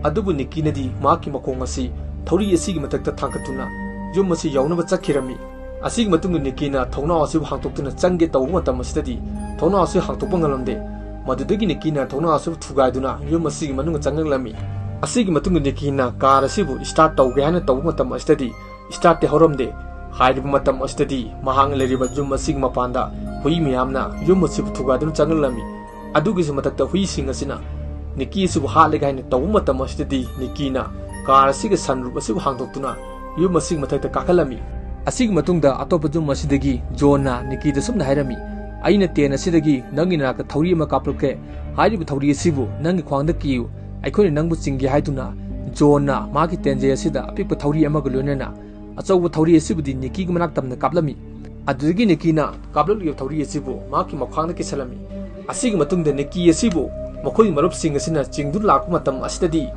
ꯑꯗꯨꯕꯨ ꯅꯤꯀꯤꯅꯗꯤ ꯃꯍꯥꯛꯀꯤ ꯃꯈꯣꯡ ꯑꯁꯤ ꯊꯧꯔꯤ ꯑꯁꯤꯒꯤ ꯃꯊꯛꯇ ꯊꯥꯡꯒꯠꯇꯨꯅ ꯌꯨꯝ ꯑꯁꯤ ꯌꯧꯅꯕ ꯆꯠꯈꯤꯔꯝꯃꯤ꯫ ꯑꯁꯤꯒꯤ ꯃꯇꯨꯡꯗ ꯅꯤꯀꯤꯅ ꯊꯣꯡꯅꯥꯎ ꯑꯁꯤꯕꯨ ꯍꯥꯡꯗꯣꯛꯇꯨꯅ ꯆꯪꯒꯦ ꯇꯧꯕ ꯃꯇꯝ ꯑꯁꯤꯗꯗꯤ ꯊꯣꯡꯅꯥꯎ ꯑꯁꯤ ꯍꯥꯡꯗꯣꯛꯄ ꯉꯝꯂꯝꯗꯦ꯫ ꯃꯗꯨꯗꯒꯤ ꯅꯤꯀꯤꯅ ꯊꯣꯡꯅꯥꯎ ꯑꯁꯤꯕꯨ ꯊꯨꯒꯥꯏꯗꯨꯅ ꯌꯨꯝ ꯑꯁꯤꯒꯤ ꯃꯅꯨꯡꯗ ꯆꯪꯂꯛꯂꯝꯃꯤ꯫ ꯑꯁꯤꯒꯤ ꯃꯇꯨꯡꯗ ꯅꯤꯀꯤꯅ ꯀꯥꯔ ꯑꯁꯤꯕꯨ start ꯇꯧꯒꯦ ꯍꯥꯏꯅ ꯇꯧꯕ ꯃꯇꯝ ꯑꯁꯤꯗꯗꯤ start ꯇꯤ ꯍꯧꯔꯝꯗꯦ꯫ ꯍꯥꯏꯔꯤꯕ ꯃꯇꯝ ꯑꯁꯤꯗꯗꯤ ꯃꯍꯥꯛꯅ ꯂꯩꯔꯤꯕ ꯌꯨꯝ ꯑꯁꯤꯒꯤ ꯃꯄꯥꯟꯗ ꯍꯨꯏ ꯃꯌꯥꯝꯅ ꯌꯨꯝ ꯑꯁꯤꯕꯨ ꯊꯨꯒꯥꯏꯗꯨꯅ ꯆꯪꯂꯛꯂꯝꯃꯤ꯫ ꯑꯗꯨꯒꯤꯁꯨ ꯃꯊꯛꯇ ꯍꯨꯏꯁꯤꯡ ꯑꯁꯤꯅ ꯅꯤꯀꯤ ꯑꯁꯤꯕꯨ ꯍꯥꯠꯂꯒꯦ ꯍꯥꯏꯅ ꯇꯧꯕ ꯃꯇꯝ ꯑꯁꯤꯗꯗꯤ ꯅꯤꯀꯤꯅ ꯀꯥꯔ ꯑꯁꯤꯒꯤ sunroof ꯑꯁꯤꯕꯨ ꯍꯥꯡꯗꯣꯛꯇꯨꯅ ꯌꯨꯝ ꯑꯁꯤꯒꯤ ꯃꯊꯛꯇ ꯀꯥꯈꯠꯂꯝꯃꯤ꯫ ꯑꯁꯤꯒꯤ ꯃꯇꯨꯡꯗ ꯑꯇꯣꯞꯄ ꯌꯨꯝ ꯑꯁꯤꯗꯒꯤ ꯖꯣꯟꯅ ꯅꯤꯀꯤꯗ ꯁꯨꯝꯅ ꯍꯥꯏꯔꯝꯃꯤ, "ꯑꯩꯅ ꯇꯦꯟ ꯑꯁꯤꯗꯒꯤ ꯅꯪꯒꯤ ꯅꯥꯛꯇ ꯊꯧꯔꯤ ꯑꯃ ꯀꯥꯞꯂꯛꯀꯦ꯫ ꯍꯥꯏꯔꯤꯕ ꯊꯧꯔꯤ ꯑꯁꯤꯕꯨ ꯅꯪꯒꯤ ꯈ꯭ꯋꯥꯡꯗ ꯀꯤꯌꯨ, ꯑꯩꯈꯣꯏꯅ ꯅꯪꯕꯨ ꯆꯤꯡꯒꯦ" ꯍꯥꯏꯗꯨꯅ ꯖꯣꯟꯅ ꯃꯥꯒꯤ ꯇꯦꯟꯖꯩ ꯑꯁꯤꯗ ꯑꯄꯤꯛꯄ ꯊꯧꯔꯤ ꯑꯃꯒ ꯂꯣꯏꯅꯅ ꯑꯆꯧꯕ ꯊꯧꯔꯤ ꯑꯁꯤꯕꯨꯗꯤ ꯅꯤꯀꯤꯒꯤ ꯃꯅꯥꯛ ꯇꯝꯅ ꯀꯥꯞꯂꯝꯃꯤ꯫ ꯑꯗꯨꯗꯒꯤ ꯅꯤꯀꯤꯅ ꯀꯥꯞꯂꯛꯂꯤꯕ ꯊꯧꯔꯤ ꯑꯁꯤꯕꯨ ꯃꯍꯥꯛꯀꯤ ꯃꯈ꯭ꯋꯥꯡꯗ ꯀꯤꯁꯜꯂꯝꯃꯤ꯫ ꯑꯁꯤꯒꯤ ꯃꯇꯨꯡꯗ ꯅꯤꯀꯤ ꯑꯁꯤꯕꯨ ꯃꯈꯣꯏꯒꯤ ꯃꯔꯨꯞꯁꯤꯡ ꯑꯁꯤꯅ ꯆꯤꯡꯗꯨꯅ ꯂꯥꯛꯄ ꯃꯇꯝ ꯑꯁꯤꯗꯗꯤ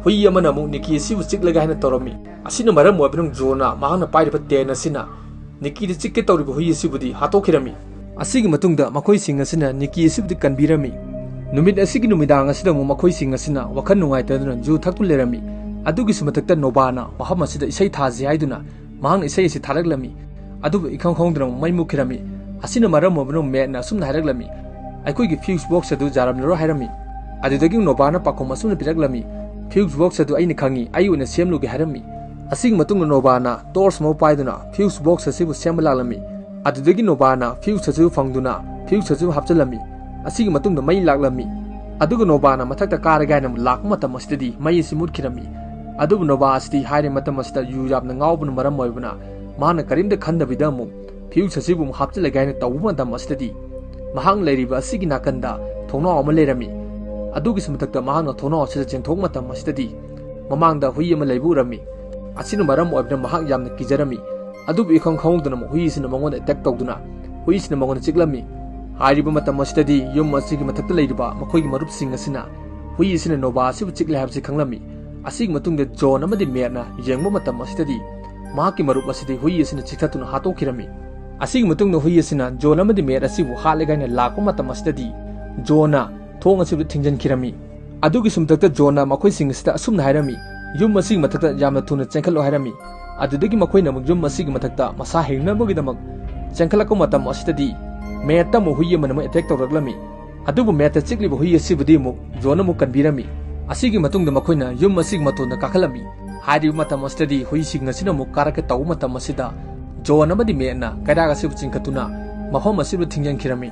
ꯍꯨꯏ ꯑꯃꯅ ꯑꯃꯨꯛ ꯅꯤꯀꯤ ꯑꯁꯤꯕꯨ ꯆꯤꯛꯂꯒꯦ ꯍꯥꯏꯅ ꯇꯧꯔꯝꯃꯤ꯫ ꯑꯁꯤꯅ ꯃꯔꯝ ꯑꯣꯏꯕꯅ ꯖꯣꯟꯅ ꯃꯍꯥꯛꯅ ꯄꯥꯏꯔꯤꯕ ꯇꯦꯟ ꯑꯁꯤꯅ ꯅꯤꯀꯤꯗ ꯆꯤꯛꯀꯦ ꯇꯧꯔꯤꯕ ꯍꯨꯏ ꯑꯁꯤꯕꯨꯗꯤ ꯍꯥꯠꯇꯣꯛꯈꯤꯔꯝꯃꯤ꯫ ꯑꯁꯤꯒꯤ ꯃꯇꯨꯡꯗ ꯃꯈꯣꯏꯁꯤꯡ ꯑꯁꯤꯅ ꯅꯤꯀꯤ ꯑꯁꯤꯕꯨꯗꯤ ꯀꯟꯕꯤꯔꯝꯃꯤ꯫ ꯅꯨꯃꯤꯠ ꯑꯁꯤꯒꯤ ꯅꯨꯃꯤꯗꯥꯡ ꯑꯁꯤꯗ ꯑꯃꯨꯛ ꯃꯈꯣꯏꯁꯤꯡ ꯑꯁꯤꯅ ꯋꯥꯈꯜ ꯅꯨꯡꯉꯥꯏꯇꯗꯨꯅ ꯖꯨ ꯊꯛꯇꯨꯅ ꯂꯩꯔꯝꯃꯤ꯫ ꯑꯗꯨꯒꯤꯁꯨ ꯃꯊꯛꯇ ꯅꯣꯕꯥꯅ ꯃꯐꯝ ꯑꯁꯤꯗ ꯏꯁꯩ ꯊꯥꯁꯤ ꯍꯥꯏꯗꯨꯅ ꯃꯍꯥꯛꯅ ꯏꯁꯩ ꯑꯁꯤ ꯊꯥꯔꯛꯂꯝꯃꯤ꯫ ꯑꯗꯨꯕꯨ ꯏꯈꯪ ꯈꯪꯍꯧꯗꯅ ꯑꯃꯨꯛ ꯃꯩ ꯃꯨꯠꯈꯤꯔꯝꯃꯤ꯫ ꯑꯁꯤꯅ ꯃꯔꯝ ꯑꯣꯏꯕꯅ ꯃꯦꯠꯅ ꯑꯁꯨꯝꯅ ꯍꯥꯏꯔꯛꯂꯝꯃꯤ, "ꯑꯩꯈꯣꯏꯒꯤ fuse box ꯑꯗꯨ ꯌꯥꯔꯝꯂꯔꯣꯏ" ꯍꯥꯏꯔꯝꯃꯤ꯫ ꯑꯗꯨꯗꯒꯤ ꯅꯣꯕꯥꯅ ꯄꯥꯎꯈꯨꯝ ꯑꯁꯨꯝꯅ ꯄꯤꯔꯛꯂꯝꯃꯤ, "Fuse box ꯑꯗꯨ ꯑꯩꯅ ꯈꯪꯏ, ꯑꯩ ꯑꯣꯏꯅ ꯁꯦꯝꯂꯨꯒꯦ" ꯍꯥꯏꯔꯝꯃꯤ꯫ ꯑꯁꯤꯒꯤ ꯃꯇꯨꯡꯗ ꯅꯣꯕꯥꯅ torch ꯑꯃ ꯄꯥꯏꯗꯨꯅ fuse box ꯑꯁꯤꯕꯨ ꯁꯦꯝꯕ ꯂꯥꯛꯂꯝꯃꯤ꯫ ꯑꯗꯨꯗꯒꯤ ꯅꯣꯕꯥꯅ fuse ꯑꯁꯤꯕꯨ ꯐꯪꯗꯨꯅ fuse ꯑꯁꯤꯕꯨ ꯍꯥꯞꯆꯤꯜꯂꯝꯃꯤ꯫ ꯑꯁꯤꯒꯤ ꯃꯇꯨꯡꯗ ꯃꯩ ꯂꯥꯛꯂꯝꯃꯤ꯫ ꯑꯗꯨꯒ ꯅꯣꯕꯥꯅ ꯃꯊꯛꯇ ꯀꯥꯔꯒꯦ ꯍꯥꯏꯅ ꯂꯥꯛꯄ ꯃꯇꯝ ꯑꯁꯤꯗꯗꯤ ꯃꯩ ꯑꯁꯤ ꯃꯨꯠꯈꯤꯔꯝꯃꯤ꯫ ꯑꯗꯨꯕꯨ ꯅꯣꯕꯥ ꯑꯁꯤꯗꯤ ꯍꯥꯏꯔꯤꯕ ꯃꯇꯝ ꯑꯁꯤꯗ ꯌꯨ ꯌꯥꯝꯅ ꯉꯥꯎꯕꯅ ꯃꯔꯝ ꯑꯣꯏꯕꯅ ꯃꯥꯅ ꯀꯔꯤꯝꯇ ꯈꯟꯗꯕꯤꯗ ꯑꯃꯨꯛ fuse ꯑꯁꯤꯕꯨ ꯑꯃꯨꯛ ꯍꯥꯞꯆꯤꯜꯂꯒꯦ ꯍꯥꯏꯅ ꯇꯧꯕ ꯃꯇꯝ ꯑꯁꯤꯗꯗꯤ, ꯃꯍꯥꯛꯅ ꯂꯩꯔꯤꯕ ꯑꯁꯤꯒꯤ ꯅꯥꯀꯟꯗ ꯊꯣꯡꯅꯥꯎ ꯑꯃ ꯂꯩꯔꯝꯃꯤ꯫ ꯑꯗꯨꯒꯤꯁꯨ ꯃꯊꯛꯇ ꯃꯍꯥꯛꯅ ꯊꯣꯡꯅꯥꯎ ꯑꯁꯤꯗ ꯆꯦꯟꯊꯣꯛꯄ ꯃꯇꯝ ꯑꯁꯤꯗꯗꯤ, ꯃꯃꯥꯡꯗ ꯍꯨꯏ ꯑꯃ ꯂꯩꯕ ꯎꯔꯝꯃꯤ꯫ ꯑꯁꯤꯅ ꯃꯔꯝ ꯑꯣꯏꯗꯨꯅ ꯃꯍꯥꯛ ꯌꯥꯝꯅ ꯀꯤꯖꯔꯝꯃꯤ꯫ ꯑꯗꯨꯕꯨ ꯏꯈꯪ ꯈꯪꯍꯧꯗꯅ ꯍꯨꯏ ꯑꯁꯤꯅ ꯃꯉꯣꯟꯗ attack ꯇꯧꯗꯨꯅ ꯍꯨꯏ ꯑꯁꯤꯅ ꯃꯉꯣꯟꯗ ꯆꯤꯛꯂꯝꯃꯤ꯫ ꯍꯥꯏꯔꯤꯕ ꯃꯇꯝ ꯑꯁꯤꯗꯗꯤ ꯌꯨꯝ ꯑꯁꯤꯒꯤ ꯃꯊꯛꯇ ꯂꯩꯔꯤꯕ ꯃꯈꯣꯏꯒꯤ ꯃꯔꯨꯞꯁꯤꯡ ꯑꯁꯤꯅ ꯍꯨꯏ ꯑꯁꯤꯅ ꯅꯣꯕꯥ ꯑꯁꯤꯕꯨ ꯆꯤꯛꯂꯦ ꯍꯥꯏꯕꯁꯤ ꯈꯪꯂꯝꯃꯤ꯫ ꯑꯁꯤꯒꯤ ꯃꯇꯨꯡꯗ ꯖꯣꯟ ꯑꯃꯗꯤ ꯃꯦꯠꯅ ꯌꯦꯡꯕ ꯃꯇꯝ ꯑꯁꯤꯗꯗꯤ ꯃꯍꯥꯛꯀꯤ ꯃꯔꯨꯞ ꯑꯁꯤꯗꯤ ꯍꯨꯏ ꯑꯁꯤꯅ ꯆꯤꯛꯊꯠꯇꯨꯅ ꯍꯥꯠꯇꯣꯛꯈꯤꯔꯝꯃꯤ꯫ ꯑꯁꯤꯒꯤ ꯃꯇꯨꯡꯗ ꯍꯨꯏ ꯑꯁꯤꯅ ꯖꯣꯟ ꯑꯃꯗꯤ ꯃꯦꯠ ꯑꯁꯤꯕꯨ ꯍꯥꯠꯂꯒꯦ ꯍꯥꯏꯅ ꯂꯥꯛꯄ ꯃꯇꯝ ꯑꯁꯤꯗꯗꯤ ꯖꯣꯟꯅ ꯊꯣꯡ ꯑꯁꯤꯕꯨ ꯊꯤꯡꯖꯤꯟꯈꯤꯔꯝꯃꯤ꯫ ꯑꯗꯨꯒꯤꯁꯨ ꯃꯊꯛꯇ ꯖꯣꯟꯅ ꯃꯈꯣꯏꯁꯤꯡ ꯑꯁꯤꯗ ꯑꯁꯨꯝꯅ ꯍꯥꯏꯔꯝꯃꯤ, "ꯌꯨꯝ ꯑꯁꯤꯒꯤ ꯃꯊꯛꯇ ꯌꯥꯝꯅ ꯊꯨꯅ ꯆꯦꯟꯈꯠꯂꯣ" ꯍꯥꯏꯔꯝꯃꯤ꯫ ꯑꯗꯨꯗꯒꯤ ꯃꯈꯣꯏꯅ ꯑꯃꯨꯛ ꯌꯨꯝ ꯑꯁꯤꯒꯤ ꯃꯊꯛꯇ ꯃꯁꯥ ꯍꯤꯡꯅꯕꯒꯤꯗꯃꯛ ꯆꯦꯟꯈꯠꯂꯛꯄ ꯃꯇꯝ ꯑꯁꯤꯗꯗꯤ ꯃꯦꯠꯇ ꯑꯃꯨꯛ ꯍꯨꯏ ꯑꯃꯅ ꯑꯃꯨꯛ attack ꯇꯧꯔꯛꯂꯝꯃꯤ꯫ ꯑꯗꯨꯕꯨ ꯃꯦꯠꯇ ꯆꯤꯛꯂꯤꯕ ꯍꯨꯏ ꯑꯁꯤꯕꯨꯗꯤ ꯑꯃꯨꯛ ꯖꯣꯟꯅ ꯑꯃꯨꯛ ꯀꯟꯕꯤꯔꯝꯃꯤ꯫ ꯑꯁꯤꯒꯤ ꯃꯇꯨꯡꯗ ꯃꯈꯣꯏꯅ ꯌꯨꯝ ꯑꯁꯤꯒꯤ ꯃꯇꯣꯟꯗ ꯀꯥꯈꯠꯂꯝꯃꯤ꯫ ꯍꯥꯏꯔꯤꯕ ꯃꯇꯝ ꯑꯁꯤꯗꯗꯤ ꯍꯨꯏꯁꯤꯡ ꯑꯁꯤꯅ ꯑꯃꯨꯛ ꯀꯥꯔꯛꯀꯦ ꯇꯧꯕ ꯃꯇꯝ ꯑꯁꯤꯗ ꯖꯣꯟ ꯑꯃꯗꯤ ꯃꯦꯠꯅ ꯀꯩꯔꯥꯛ ꯑꯁꯤꯕꯨ ꯆꯤꯡꯈꯠꯇꯨꯅ ꯃꯐꯝ ꯑꯁꯤꯕꯨ ꯊꯤꯡꯖꯤꯟꯈꯤꯔꯝꯃꯤ꯫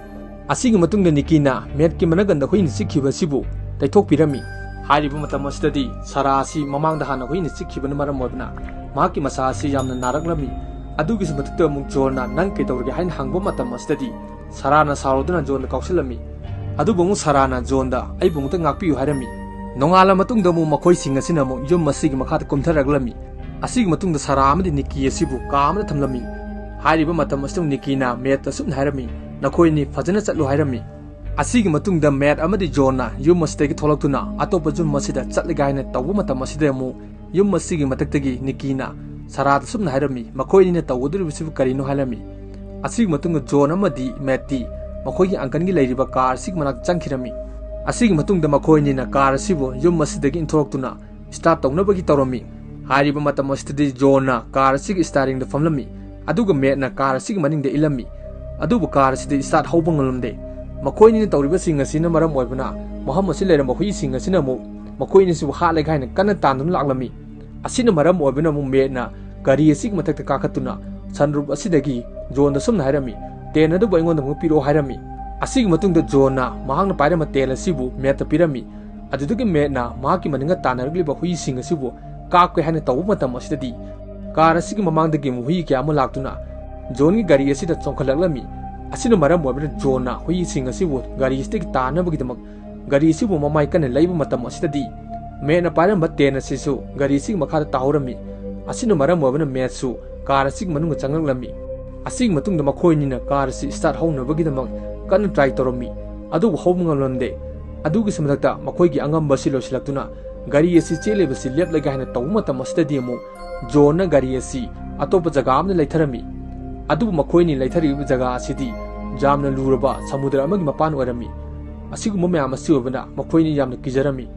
ꯑꯁꯤꯒꯤ ꯃꯇꯨꯡꯗ ꯅꯤꯀꯤꯅ ꯃꯦꯠꯀꯤ ꯃꯅꯒꯟꯗ ꯍꯨꯏꯅ ꯆꯤꯛꯈꯤꯕ ꯑꯁꯤꯕꯨ ꯇꯩꯊꯣꯛꯄꯤꯔꯝꯃꯤ꯫ ꯍꯥꯏꯔꯤꯕ ꯃꯇꯝ ꯑꯁꯤꯗꯗꯤ ꯁꯥꯔꯥ ꯑꯁꯤ ꯃꯃꯥꯡꯗ ꯍꯥꯟꯅ ꯍꯨꯏꯅ ꯆꯤꯛꯈꯤꯕꯅ ꯃꯔꯝ ꯑꯣꯏꯗꯨꯅ ꯃꯍꯥꯛꯀꯤ ꯃꯁꯥ ꯑꯁꯤ ꯌꯥꯝꯅ ꯅꯥꯔꯛꯂꯝꯃꯤ꯫ ꯑꯗꯨꯒꯤꯁꯨ ꯃꯊꯛꯇ ꯑꯃꯨꯛ ꯖꯣꯟꯅ "ꯅꯪ ꯀꯩꯗꯧꯔꯒꯦ?" ꯍꯥꯏꯅ ꯍꯪꯕ ꯃꯇꯝ ꯑꯁꯤꯗꯗꯤ ꯁꯥꯔꯥꯅ ꯁꯥꯎꯔꯗꯨꯅ ꯖꯣꯟꯗ ꯀꯥꯎꯁꯤꯜꯂꯝꯃꯤ꯫ ꯑꯗꯨꯕꯨ ꯑꯃꯨꯛ ꯁꯥꯔꯥꯅ ꯖꯣꯟꯗ "ꯑꯩꯕꯨ ꯑꯃꯨꯛꯇ ꯉꯥꯛꯄꯤꯌꯨ" ꯍꯥꯏꯔꯝꯃꯤ꯫ ꯅꯣꯡꯉꯥꯜꯂ ꯃꯇꯨꯡꯗ ꯑꯃꯨꯛ ꯃꯈꯣꯏꯁꯤꯡ ꯑꯁꯤꯅ ꯑꯃꯨꯛ ꯌꯨꯝ ꯑꯁꯤꯒꯤ ꯃꯈꯥꯗ ꯀꯨꯝꯊꯔꯛꯂꯝꯃꯤ꯫ ꯑꯁꯤꯒꯤ ꯃꯇꯨꯡꯗ ꯁꯥꯔꯥ ꯑꯃꯗꯤ ꯅꯤꯀꯤ ꯑꯁꯤꯕꯨ ꯀꯥ ꯑꯃꯗ ꯊꯝꯂꯝꯃꯤ꯫ ꯍꯥꯏꯔꯤꯕ ꯃꯇꯝ ꯑꯁꯤꯗ ꯅꯤꯀꯤꯅ ꯃꯦꯠꯇ ꯑꯁꯨꯝꯅ ꯍꯥꯏꯔꯝꯃꯤ, "ꯅꯈꯣꯏ ꯑꯅꯤ ꯐꯖꯅ ꯆꯠꯂꯨ" ꯍꯥꯏꯔꯝꯃꯤ꯫ ꯑꯁꯤꯒꯤ ꯃꯇꯨꯡꯗ ꯃꯦꯠ ꯑꯃꯗꯤ ꯖꯣꯟꯅ ꯌꯨꯝ ꯑꯁꯤꯗꯒꯤ ꯊꯣꯛꯂꯛꯇꯨꯅ ꯑꯇꯣꯞꯄ ꯌꯨꯝ ꯑꯁꯤꯗ ꯆꯠꯂꯒꯦ ꯍꯥꯏꯅ ꯇꯧꯕ ꯃꯇꯝ ꯑꯁꯤꯗ ꯑꯃꯨꯛ ꯌꯨꯝ ꯑꯁꯤꯒꯤ ꯃꯊꯛꯇꯒꯤ ꯅꯤꯀꯤꯅ ꯁꯥꯔꯥꯗ ꯑꯁꯨꯝꯅ ꯍꯥꯏꯔꯝꯃꯤ, "ꯃꯈꯣꯏ ꯑꯅꯤꯅ ꯇꯧꯒꯗꯧꯔꯤꯕꯁꯤꯕꯨ ꯀꯔꯤꯅꯣ?" ꯍꯥꯏꯔꯝꯃꯤ꯫ ꯑꯁꯤꯒꯤ ꯃꯇꯨꯡꯗ ꯖꯣꯟ ꯑꯃꯗꯤ ꯃꯦꯠꯇꯤ ꯃꯈꯣꯏꯒꯤ uncle ꯒꯤ ꯂꯩꯔꯤꯕ car ꯑꯁꯤꯒꯤ ꯃꯅꯥꯛꯇ ꯆꯪꯈꯤꯔꯝꯃꯤ꯫ ꯑꯁꯤꯒꯤ ꯃꯇꯨꯡꯗ ꯃꯈꯣꯏ ꯑꯅꯤꯅ car ꯑꯁꯤꯕꯨ ꯌꯨꯝ ꯑꯁꯤꯗꯒꯤ ꯏꯟꯊꯣꯔꯛꯇꯨꯅ start ꯇꯧꯅꯕꯒꯤ ꯇꯧꯔꯝꯃꯤ꯫ ꯍꯥꯏꯔꯤꯕ ꯃꯇꯝ ꯑꯁꯤꯗꯗꯤ ꯖꯣꯟꯅ car ꯑꯁꯤꯒꯤ steering ꯗ ꯐꯝꯂꯝꯃꯤ, ꯑꯗꯨꯒ ꯃꯦꯠꯅ car ꯑꯁꯤꯒꯤ ꯃꯅꯤꯡꯗ ꯏꯜꯂꯝꯃꯤ꯫ ꯑꯗꯨꯕꯨ car ꯑꯁꯤꯗꯤ start ꯍꯧꯕ ꯉꯝꯂꯝꯗꯦ꯫ ꯃꯈꯣꯏ ꯑꯅꯤꯅ ꯇꯧꯔꯤꯕꯁꯤꯡ ꯑꯁꯤꯅ ꯃꯔꯝ ꯑꯣꯏꯕꯅ ꯃꯐꯝ ꯑꯁꯤ ꯂꯩꯔꯝꯕ ꯍꯨꯏꯁꯤꯡ ꯑꯁꯤꯅ ꯑꯃꯨꯛ ꯃꯈꯣꯏ ꯑꯅꯤꯁꯤꯕꯨ ꯍꯥꯠꯂꯒꯦ ꯍꯥꯏꯅ ꯀꯟꯅ ꯇꯥꯟꯗꯨꯅ ꯂꯥꯛꯂꯝꯃꯤ꯫ ꯑꯁꯤꯅ ꯃꯔꯝ ꯑꯣꯏꯕꯅ ꯑꯃꯨꯛ ꯃꯦꯠꯅ ꯒꯥꯔꯤ ꯑꯁꯤꯒꯤ ꯃꯊꯛꯇ ꯀꯥꯈꯠꯇꯨꯅ sunroof ꯑꯁꯤꯗꯒꯤ ꯖꯣꯟꯗ ꯁꯨꯝꯅ ꯍꯥꯏꯔꯝꯃꯤ, "ꯇꯦꯟ ꯑꯗꯨꯕꯨ ꯑꯩꯉꯣꯟꯗ ꯑꯃꯨꯛ ꯄꯤꯔꯛꯑꯣ" ꯍꯥꯏꯔꯝꯃꯤ꯫ ꯑꯁꯤꯒꯤ ꯃꯇꯨꯡꯗ ꯖꯣꯟꯅ ꯃꯍꯥꯛꯅ ꯄꯥꯏꯔꯝꯕ ꯇꯦꯟ ꯑꯁꯤꯕꯨ ꯃꯦꯠꯇ ꯄꯤꯔꯝꯃꯤ꯫ ꯑꯗꯨꯗꯒꯤ ꯃꯦꯠꯅ ꯃꯍꯥꯛꯀꯤ ꯃꯅꯤꯡꯗ ꯇꯥꯟꯅꯔꯛꯂꯤꯕ ꯍꯨꯏꯁꯤꯡ ꯑꯁꯤꯕꯨ ꯀꯥꯞꯀꯦ ꯍꯥꯏꯅ ꯇꯧꯕ ꯃꯇꯝ ꯑꯁꯤꯗꯗꯤ car ꯑꯁꯤꯒꯤ ꯃꯃꯥꯡꯗꯒꯤ ꯑꯃꯨꯛ ꯍꯨꯏ ꯀꯌꯥ ꯑꯃ ꯂꯥꯛꯇꯨꯅ ꯖꯣꯟꯒꯤ ꯒꯥꯔꯤ ꯑꯁꯤꯗ ꯆꯣꯡꯈꯠꯂꯛꯂꯝꯃꯤ꯫ ꯑꯁꯤꯅ ꯃꯔꯝ ꯑꯣꯏꯕꯅ ꯖꯣꯟꯅ ꯍꯨꯏꯁꯤꯡ ꯑꯁꯤꯕꯨ ꯒꯥꯔꯤ ꯑꯁꯤꯗꯒꯤ ꯇꯥꯅꯕꯒꯤꯗꯃꯛ ꯒꯥꯔꯤ ꯑꯁꯤꯕꯨ ꯃꯃꯥꯏ ꯀꯟꯅ ꯂꯩꯕ ꯃꯇꯝ ꯑꯁꯤꯗꯗꯤ, ꯃꯦꯠꯅ ꯄꯥꯏꯔꯝꯕ ꯇꯦꯟ ꯑꯁꯤꯁꯨ ꯒꯥꯔꯤ ꯑꯁꯤꯒꯤ ꯃꯈꯥꯗ ꯇꯥꯍꯧꯔꯝꯃꯤ꯫ ꯑꯁꯤꯅ ꯃꯔꯝ ꯑꯣꯏꯕꯅ ꯃꯦꯠꯁꯨ ꯀꯥꯔ ꯑꯁꯤꯒꯤ ꯃꯅꯨꯡꯗ ꯆꯪꯂꯛꯂꯝꯃꯤ꯫ ꯑꯁꯤꯒꯤ ꯃꯇꯨꯡꯗ ꯃꯈꯣꯏ ꯑꯅꯤꯅ ꯀꯥꯔ ꯑꯁꯤ ꯁ꯭ꯇꯥꯔꯠ ꯍꯧꯅꯕꯒꯤꯗꯃꯛ ꯀꯟꯅ ꯇ꯭ꯔꯥꯏ ꯇꯧꯔꯝꯃꯤ꯫ ꯑꯗꯨꯕꯨ ꯍꯧꯕ ꯉꯝꯂꯝꯗꯦ꯫ ꯑꯗꯨꯒꯤꯁꯨ ꯃꯊꯛꯇ ꯃꯈꯣꯏꯒꯤ ꯑꯉꯝꯕ ꯑꯁꯤ ꯂꯣꯏꯁꯤꯜꯂꯛꯇꯨꯅ ꯒꯥꯔꯤ ꯑꯁꯤ ꯆꯦꯜꯂꯤꯕꯁꯤ ꯂꯦꯞꯂꯒꯦ ꯍꯥꯏꯅ ꯇꯧꯕ ꯃꯇꯝ ꯑꯁꯤꯗꯗꯤ ꯑꯃꯨꯛ ꯖꯣꯟꯅ ꯒꯥꯔꯤ ꯑꯁꯤ ꯑꯇꯣꯞꯄ ꯖꯒꯥ ꯑꯃꯗ ꯂꯩꯊꯔꯝꯃꯤ꯫ ꯑꯗꯨꯕꯨ ꯃꯈꯣꯏꯅꯤ ꯂꯩꯊꯔꯤꯕ ꯖꯒꯥ ꯑꯁꯤꯗꯤ ꯌꯥꯝꯅ ꯂꯨꯔꯕ ꯁꯃꯨꯗ꯭ꯔ ꯑꯃꯒꯤ ꯃꯄꯥꯟ ꯑꯣꯏꯔꯝꯃꯤ꯫ ꯑꯁꯤꯒꯨꯝꯕ ꯃꯌꯥꯝ ꯑꯁꯤ ꯑꯣꯏꯕꯅ ꯃꯈꯣꯏꯅꯤ ꯌꯥꯝꯅ ꯀꯤꯖꯔꯝꯃꯤ꯫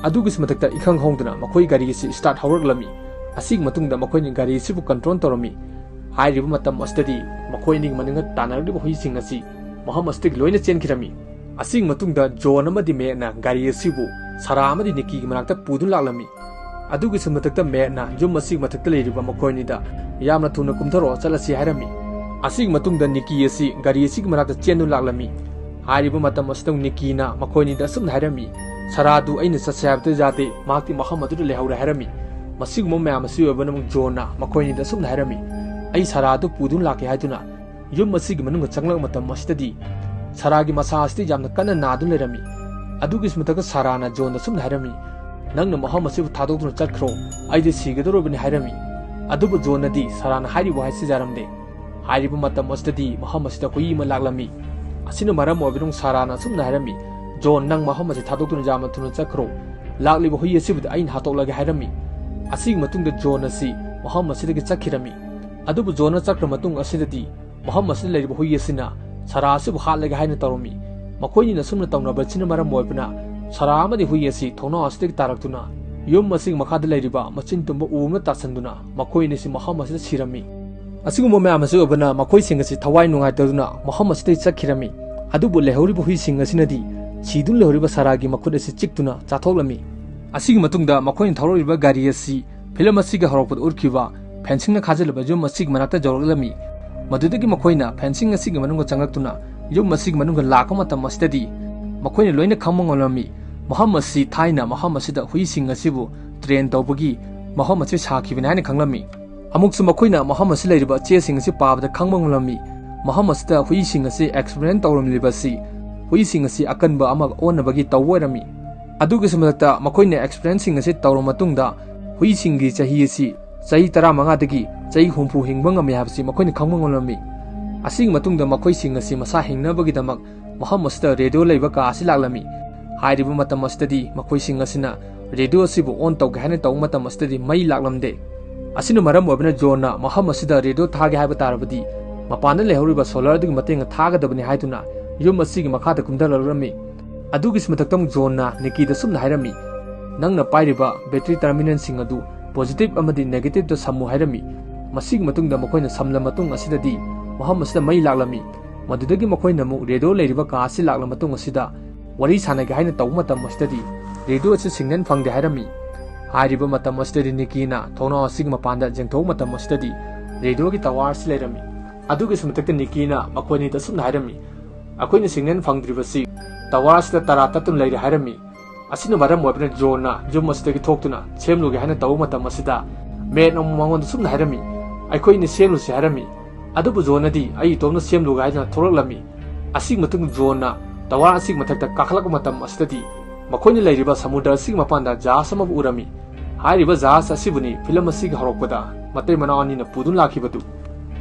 ꯑꯗꯨꯒꯤꯁꯨ ꯃꯊꯛꯇ ꯏꯈꯪ ꯈꯪꯍꯧꯗꯅ ꯃꯈꯣꯏ ꯒꯥꯔꯤ ꯑꯁꯤ ꯁ꯭ꯇꯥꯔꯠ ꯍꯧꯔꯛꯂꯝꯃꯤ꯫ ꯑꯁꯤꯒꯤ ꯃꯇꯨꯡꯗ ꯃꯈꯣꯏꯅ ꯒꯥꯔꯤ ꯑꯁꯤꯕꯨ ꯀꯟꯇ꯭ꯔꯣꯜ ꯇꯧꯔꯝꯃꯤ꯫ ꯍꯥꯏꯔꯤꯕ ꯃꯇꯝ ꯑꯁꯤꯗꯗꯤ ꯃꯈꯣꯏ ꯑꯅꯤꯒꯤ ꯃꯅꯤꯡꯗ ꯇꯥꯟꯅꯔꯛꯂꯤꯕ ꯍꯨꯏꯁꯤꯡ ꯑꯁꯤ ꯃꯐꯝ ꯑꯁꯤꯗꯒꯤ ꯂꯣꯏꯅ ꯆꯦꯟꯈꯤꯔꯝꯃꯤ꯫ ꯑꯁꯤꯒꯤ ꯃꯇꯨꯡꯗ ꯖꯣꯟ ꯑꯃꯗꯤ ꯃꯦꯠꯅ ꯒꯥꯔꯤ ꯑꯁꯤꯕꯨ ꯁꯥꯔꯥ ꯑꯃꯗꯤ ꯅꯤꯀꯤꯒꯤ ꯃꯅꯥꯛꯇ ꯄꯨꯗꯨꯅ ꯂꯥꯛꯂꯝꯃꯤ꯫ ꯑꯗꯨꯒꯤꯁꯨ ꯃꯊꯛꯇ ꯃꯦꯠꯅ ꯌꯨꯝ ꯑꯁꯤꯒꯤ ꯃꯊꯛꯇ ꯂꯩꯔꯤꯕ ꯃꯈꯣꯏ ꯑꯅꯤꯗ ꯌꯥꯝꯅ ꯊꯨꯅ ꯀꯨꯝꯊꯔꯛꯑꯣ, ꯆꯠꯂꯁꯤ ꯍꯥꯏꯔꯝꯃꯤ꯫ ꯑꯁꯤꯒꯤ ꯃꯇꯨꯡꯗ ꯅꯤꯀꯤ ꯑꯁꯤ ꯒꯥꯔꯤ ꯑꯁꯤꯒꯤ ꯃꯅꯥꯛꯇ ꯆꯦꯟꯗꯨꯅ ꯂꯥꯛꯂꯝꯃꯤ꯫ ꯍꯥꯏꯔꯤꯕ ꯃꯇꯝ ꯑꯁꯤꯗ ꯅꯤꯀꯤꯅ ꯃꯈꯣꯏ ꯑꯅꯤꯗ ꯑꯁꯨꯝꯅ ꯍꯥꯏꯔꯝꯃꯤ, "ꯁꯥꯔꯥꯗꯨ ꯑꯩꯅ ꯆꯠꯁꯦ ꯍꯥꯏꯕꯗ ꯌꯥꯗꯦ, ꯃꯍꯥꯛꯇꯤ ꯃꯐꯝ ꯑꯗꯨꯗ ꯂꯩꯍꯧꯔꯦ" ꯍꯥꯏꯔꯝꯃꯤ꯫ ꯃꯁꯤꯒꯨꯝꯕ ꯃꯌꯥꯝ ꯑꯁꯤ ꯑꯣꯏꯕꯅ ꯑꯃꯨꯛ ꯖꯣꯟꯅ ꯃꯈꯣꯏ ꯑꯅꯤꯗ ꯑꯁꯨꯝꯅ ꯍꯥꯏꯔꯝꯃꯤ, "ꯑꯩ ꯁꯥꯔꯥꯗꯨ ꯄꯨꯗꯨꯅ ꯂꯥꯛꯀꯦ ꯍꯥꯏꯗꯨꯅ ꯌꯨꯝ ꯑꯁꯤꯒꯤ ꯃꯅꯨꯡꯗ ꯆꯪꯂꯛꯄ ꯃꯇꯝ ꯑꯁꯤꯗꯗꯤ ꯁꯥꯔꯥꯒꯤ ꯃꯁꯥ ꯑꯁꯤꯗ ꯌꯥꯝꯅ ꯀꯟꯅ ꯅꯥꯗꯨꯅ ꯂꯩꯔꯝꯃꯤ"꯫ ꯑꯗꯨꯒꯤꯁꯨ ꯃꯊꯛꯇ ꯁꯥꯔꯥꯅ ꯖꯣꯟꯗ ꯑꯁꯨꯝꯅ ꯍꯥꯏꯔꯝꯃꯤ, "ꯅꯪꯅ ꯃꯐꯝ ꯑꯁꯤꯕꯨ ꯊꯥꯗꯣꯛꯇꯨꯅ ꯆꯠꯈ꯭ꯔꯣ, ꯑꯩꯗꯤ ꯁꯤꯒꯗꯧꯔꯕꯅꯤ" ꯍꯥꯏꯔꯝꯃꯤ꯫ ꯑꯗꯨꯕꯨ ꯖꯣꯟꯅꯗꯤ ꯁꯥꯔꯥꯅ ꯍꯥꯏꯔꯤꯕ ꯋꯥꯍꯩꯁꯤ ꯌꯥꯔꯝꯗꯦ꯫ ꯍꯥꯏꯔꯤꯕ ꯃꯇꯝ ꯑꯁꯤꯗꯗꯤ ꯃꯐꯝ ꯑꯁꯤꯗ ꯍꯨꯏ ꯑꯃ ꯂꯥꯛꯂꯝꯃꯤ꯫ ꯑꯁꯤꯅ ꯃꯔꯝ ꯑꯣꯏꯕꯅ ꯁꯥꯔꯥꯅ ꯑꯁꯨꯝꯅ ꯍꯥꯏꯔꯝꯃꯤ, "ꯖꯣꯟ, ꯅꯪ ꯃꯐꯝ ꯑꯁꯤ ꯊꯥꯗꯣꯛꯇꯨꯅ ꯌꯥꯝꯅ ꯊꯨꯅ ꯆꯠꯈ꯭ꯔꯣ꯫ ꯂꯥꯛꯂꯤꯕ ꯍꯨꯏ ꯑꯁꯤꯕꯨꯗꯤ ꯑꯩꯅ ꯍꯥꯠꯇꯣꯛꯂꯒꯦ" ꯍꯥꯏꯔꯝꯃꯤ꯫ ꯑꯁꯤꯒꯤ ꯃꯇꯨꯡꯗ ꯖꯣꯟ ꯑꯁꯤ ꯃꯐꯝ ꯑꯁꯤꯗꯒꯤ ꯆꯠꯈꯤꯔꯝꯃꯤ꯫ ꯑꯗꯨꯕꯨ ꯖꯣꯟꯅ ꯆꯠꯈ꯭ꯔ ꯃꯇꯨꯡ ꯑꯁꯤꯗꯗꯤ ꯃꯐꯝ ꯑꯁꯤꯗ ꯂꯩꯔꯤꯕ ꯍꯨꯏ ꯑꯁꯤꯅ ꯁꯥꯔꯥ ꯑꯁꯤꯕꯨ ꯍꯥꯠꯂꯒꯦ ꯍꯥꯏꯅ ꯇꯧꯔꯝꯃꯤ꯫ ꯃꯈꯣꯏꯅꯤꯅ ꯑꯁꯨꯝꯅ ꯇꯧꯅꯕ ꯑꯁꯤꯅ ꯃꯔꯝ ꯑꯣꯏꯕꯅ ꯁꯥꯔꯥ ꯑꯃꯗꯤ ꯍꯨꯏ ꯑꯁꯤ ꯊꯣꯡꯅꯥꯎ ꯑꯁꯤꯗꯒꯤ ꯇꯥꯔꯛꯇꯨꯅ ꯌꯨꯝ ꯑꯁꯤꯒꯤ ꯃꯈꯥꯗ ꯂꯩꯔꯤꯕ ꯃꯆꯤꯟ ꯇꯨꯝꯕ ꯎ ꯑꯃꯗ ꯇꯥꯁꯟꯗꯨꯅ ꯃꯈꯣꯏ ꯑꯅꯤꯁꯤ ꯃꯐꯝ ꯑꯁꯤꯗ ꯁꯤꯔꯝꯃꯤ꯫ ꯑꯁꯤꯒꯨꯝꯕ ꯃꯌꯥꯝ ꯑꯁꯤ ꯑꯣꯏꯕꯅ ꯃꯈꯣꯏꯁꯤꯡ ꯑꯁꯤ ꯊꯋꯥꯏ ꯅꯨꯡꯉꯥꯏꯇꯗꯨꯅ ꯃꯐꯝ ꯑꯁꯤꯗꯒꯤ ꯆꯠꯈꯤꯔꯝꯃꯤ꯫ ꯑꯗꯨꯕꯨ ꯂꯩꯍꯧꯔꯤꯕ ꯍꯨꯏꯁꯤꯡ ꯑꯁꯤꯅꯗꯤ ꯁꯤꯗꯨꯅ ꯂꯩꯍꯧꯔꯤꯕ ꯁꯥꯔꯥꯒꯤ ꯃꯈꯨꯠ ꯑꯁꯤ ꯆꯤꯛꯇꯨꯅ ꯆꯥꯊꯣꯛꯂꯝꯃꯤ꯫ ꯑꯁꯤꯒꯤ ꯃꯇꯨꯡꯗ ꯃꯈꯣꯏꯅ ꯊꯧꯔꯛꯂꯤꯕ ꯒꯥꯔꯤ ꯑꯁꯤ ꯐꯤꯂꯝ ꯑꯁꯤꯒꯤ ꯍꯧꯔꯛꯄꯗ ꯎꯠꯈꯤꯕ ꯐꯦꯟꯁꯤꯡꯅ ꯈꯥꯖꯤꯜꯂꯕ ꯌꯨꯝ ꯑꯁꯤꯒꯤ ꯃꯅꯥꯛꯇ ꯌꯧꯔꯛꯂꯝꯃꯤ꯫ ꯃꯗꯨꯗꯒꯤ ꯃꯈꯣꯏꯅ ꯐꯦꯟꯁꯤꯡ ꯑꯁꯤꯒꯤ ꯃꯅꯨꯡꯗ ꯆꯪꯂꯛꯇꯨꯅ ꯌꯨꯝ ꯑꯁꯤꯒꯤ ꯃꯅꯨꯡꯗ ꯂꯥꯛꯄ ꯃꯇꯝ ꯑꯁꯤꯗꯗꯤ ꯃꯈꯣꯏꯅ ꯂꯣꯏꯅ ꯈꯪꯕ ꯉꯝꯂꯝꯃꯤ꯫ ꯃꯐꯝ ꯑꯁꯤ ꯊꯥꯏꯅ ꯃꯐꯝ ꯑꯁꯤꯗ ꯍꯨꯏꯁꯤꯡ ꯑꯁꯤꯕꯨ ꯇ꯭ꯔꯦꯟ ꯇꯧꯕꯒꯤ ꯃꯐꯝ ꯑꯁꯤ ꯁꯥꯈꯤꯕꯅꯤ ꯍꯥꯏꯅ ꯈꯪꯂꯝꯃꯤ꯫ ꯑꯃꯨꯛꯁꯨ ꯃꯈꯣꯏꯅ ꯃꯐꯝ ꯑꯁꯤ ꯂꯩꯔꯤꯕ ꯆꯦꯁꯤꯡ ꯑꯁꯤ ꯄꯥꯕꯗ ꯈꯪꯕ ꯉꯝꯂꯝꯃꯤ꯫ ꯃꯐꯝ ꯑꯁꯤꯗ ꯍꯨꯏꯁꯤꯡ ꯑꯁꯤ ꯑꯦꯛꯁꯄꯦꯔꯤꯃꯦꯟ ꯇꯧꯔꯝꯂꯤꯕ ꯑꯁꯤ ꯍꯨꯏꯁꯤꯡ ꯑꯁꯤ ꯑꯀꯟꯕ ꯑꯃ ꯑꯣꯟꯅꯕꯒꯤ ꯇꯧꯕ ꯑꯣꯏꯔꯝꯃꯤ꯫ ꯑꯗꯨꯒꯤꯁꯨ ꯃꯊꯛꯇ ꯃꯈꯣꯏꯅ ꯑꯦꯛꯁꯄꯦꯔꯤꯃꯦꯟꯁꯤꯡ ꯑꯁꯤ ꯇꯧꯔꯕ ꯃꯇꯨꯡꯗ ꯍꯨꯏꯁꯤꯡꯒꯤ ꯆꯍꯤ ꯑꯁꯤ ꯆꯍꯤ ꯇꯔꯥꯃꯉꯥꯗꯒꯤ ꯆꯍꯤ ꯍꯨꯝꯐꯨ ꯍꯤꯡꯕ ꯉꯝꯃꯤ ꯍꯥꯏꯕꯁꯤ ꯃꯈꯣꯏꯅ ꯈꯪꯕ ꯉꯝꯂꯝꯃꯤ꯫ ꯑꯁꯤꯒꯤ ꯃꯇꯨꯡꯗ ꯃꯈꯣꯏꯁꯤꯡ ꯑꯁꯤ ꯃꯁꯥ ꯍꯤꯡꯅꯕꯒꯤꯗꯃꯛ ꯃꯐꯝ ꯑꯁꯤꯗ ꯔꯦꯗꯤꯑꯣ ꯂꯩꯕ ꯀꯥ ꯑꯁꯤ ꯂꯥꯛꯂꯝꯃꯤ꯫ ꯍꯥꯏꯔꯤꯕ ꯃꯇꯝ ꯑꯁꯤꯗꯗꯤ ꯃꯈꯣꯏꯁꯤꯡ ꯑꯁꯤꯅ ꯔꯦꯗꯤꯑꯣ ꯑꯁꯤꯕꯨ ꯑꯣꯟ ꯇꯧꯒꯦ ꯍꯥꯏꯅ ꯇꯧꯕ ꯃꯇꯝ ꯑꯁꯤꯗꯗꯤ ꯃꯩ ꯂꯥꯛꯂꯝꯗꯦ꯫ ꯑꯁꯤꯅ ꯃꯔꯝ ꯑꯣꯏꯕꯅ ꯖꯣꯟꯅ ꯃꯐꯝ ꯑꯁꯤꯗ ꯔꯦꯗꯤꯑꯣ ꯊꯥꯒꯦ ꯍꯥꯏꯕ ꯇꯥꯔꯕꯗꯤ ꯃꯄꯥꯟꯗ ꯂꯩꯍꯧꯔꯤꯕ ꯁꯣꯂꯔ ꯑꯗꯨꯒꯤ ꯃꯇꯦꯡꯅ ꯊꯥꯒꯗꯕꯅꯤ ꯍꯥꯏꯗꯨꯅ ꯌꯨꯝ ꯑꯁꯤꯒꯤ ꯃꯈꯥꯗ ꯀꯨꯝꯊꯔꯛꯂꯝꯃꯤ꯫ ꯑꯗꯨꯒꯤꯁꯨ ꯃꯊꯛꯇ ꯑꯃꯨꯛ ꯖꯣꯟꯅ ꯅꯤꯀꯤꯗ ꯁꯨꯝꯅ ꯍꯥꯏꯔꯝꯃꯤ, "ꯅꯪꯅ ꯄꯥꯏꯔꯤꯕ ꯕꯦꯇ꯭ꯔꯤ ꯇꯔꯃꯤꯅꯦꯜꯁꯤꯡ ꯑꯗꯨ ꯄꯣꯖꯤꯇꯤꯚ ꯑꯃꯗꯤ ꯅꯦꯒꯦꯇꯤꯚꯇ ꯁꯝꯃꯨ" ꯍꯥꯏꯔꯝꯃꯤ꯫ ꯃꯁꯤꯒꯤ ꯃꯇꯨꯡꯗ ꯃꯈꯣꯏꯅ ꯁꯝꯂ ꯃꯇꯨꯡ ꯑꯁꯤꯗꯗꯤ ꯃꯐꯝ ꯑꯁꯤꯗ ꯃꯩ ꯂꯥꯛꯂꯝꯃꯤ꯫ ꯃꯗꯨꯗꯒꯤ ꯃꯈꯣꯏꯅ ꯑꯃꯨꯛ ꯔꯦꯗꯤꯑꯣ ꯂꯩꯔꯤꯕ ꯀꯥ ꯑꯁꯤ ꯂꯥꯛꯂ ꯃꯇꯨꯡ ꯑꯁꯤꯗ ꯋꯥꯔꯤ ꯁꯥꯟꯅꯒꯦ ꯍꯥꯏꯅ ꯇꯧꯕ ꯃꯇꯝ ꯑꯁꯤꯗꯗꯤ ꯔꯦꯗꯤꯑꯣ ꯑꯁꯤ ꯁꯤꯒꯅꯦꯜ ꯐꯪꯗꯦ ꯍꯥꯏꯔꯝꯃꯤ꯫ ꯍꯥꯏꯔꯤꯕ ꯃꯇꯝ ꯑꯁꯤꯗꯗꯤ ꯅꯤꯀꯤꯅ ꯊꯣꯡꯅꯥꯎ ꯑꯁꯤꯒꯤ ꯃꯄꯥꯟꯗ ꯌꯦꯡꯊꯣꯛꯄ ꯃꯇꯝ ꯑꯁꯤꯗꯗꯤ ꯔꯦꯗꯤꯑꯣꯒꯤ ꯇꯋꯥꯔ ꯑꯁꯤ ꯂꯩꯔꯝꯃꯤ꯫ ꯑꯗꯨꯒꯤꯁꯨ ꯃꯊꯛꯇ ꯅꯤꯀꯤꯅ ꯃꯈꯣꯏ ꯑꯅꯤꯗ ꯑꯁꯨꯝꯅ ꯍꯥꯏꯔꯝꯃꯤ, "ꯑꯩꯈꯣꯏꯅ ꯁꯤꯒꯅꯦꯜ ꯐꯪꯗ꯭ꯔꯤꯕꯁꯤ ꯇꯋꯥꯔ ꯑꯁꯤꯗ ꯇꯔꯥ ꯇꯠꯇꯨꯅ ꯂꯩꯔꯦ" ꯍꯥꯏꯔꯝꯃꯤ꯫ ꯑꯁꯤꯅ ꯃꯔꯝ ꯑꯣꯏꯕꯅ ꯖꯣꯟꯅ ꯌꯨꯝ ꯑꯁꯤꯗꯒꯤ ꯊꯣꯛꯇꯨꯅ ꯁꯦꯝꯂꯨꯒꯦ ꯍꯥꯏꯅ ꯇꯧꯕ ꯃꯇꯝ ꯑꯁꯤꯗ ꯃꯦꯠ ꯑꯃꯨꯛ ꯃꯉꯣꯟꯗ ꯁꯨꯝꯅ ꯍꯥꯏꯔꯝꯃꯤ, "ꯑꯩꯈꯣꯏꯅ ꯁꯦꯝꯂꯨꯁꯤ" ꯍꯥꯏꯔꯝꯃꯤ꯫ ꯑꯗꯨꯕꯨ ꯖꯣꯟꯅꯗꯤ "ꯑꯩ ꯏꯇꯣꯝꯅ ꯁꯦꯝꯂꯨꯒꯦ" ꯍꯥꯏꯗꯨꯅ ꯊꯣꯛꯂꯛꯂꯝꯃꯤ꯫ ꯑꯁꯤꯒꯤ ꯃꯇꯨꯡꯗ ꯖꯣꯟꯅ ꯇꯋꯥꯔ ꯑꯁꯤꯒꯤ ꯃꯊꯛꯇ ꯀꯥꯈꯠꯂꯛꯄ ꯃꯇꯝ ꯑꯁꯤꯗꯗꯤ ꯃꯈꯣꯏꯅ ꯂꯩꯔꯤꯕ ꯁꯃꯨꯗ꯭ꯔ ꯑꯁꯤꯒꯤ ꯃꯄꯥꯟꯗ ꯖꯍꯥꯖ ꯑꯃꯕꯨ ꯎꯔꯝꯃꯤ꯫ ꯍꯥꯏꯔꯤꯕ ꯖꯍꯥꯖ ꯑꯁꯤꯕꯨꯅꯤ ꯐꯤꯂꯝ ꯑꯁꯤꯒꯤ ꯍꯧꯔꯛꯄꯗ ꯃꯇꯩ ꯃꯅꯥꯎ ꯑꯅꯤꯅ ꯄꯨꯗꯨꯅ ꯂꯥꯛꯈꯤꯕꯗꯨ꯫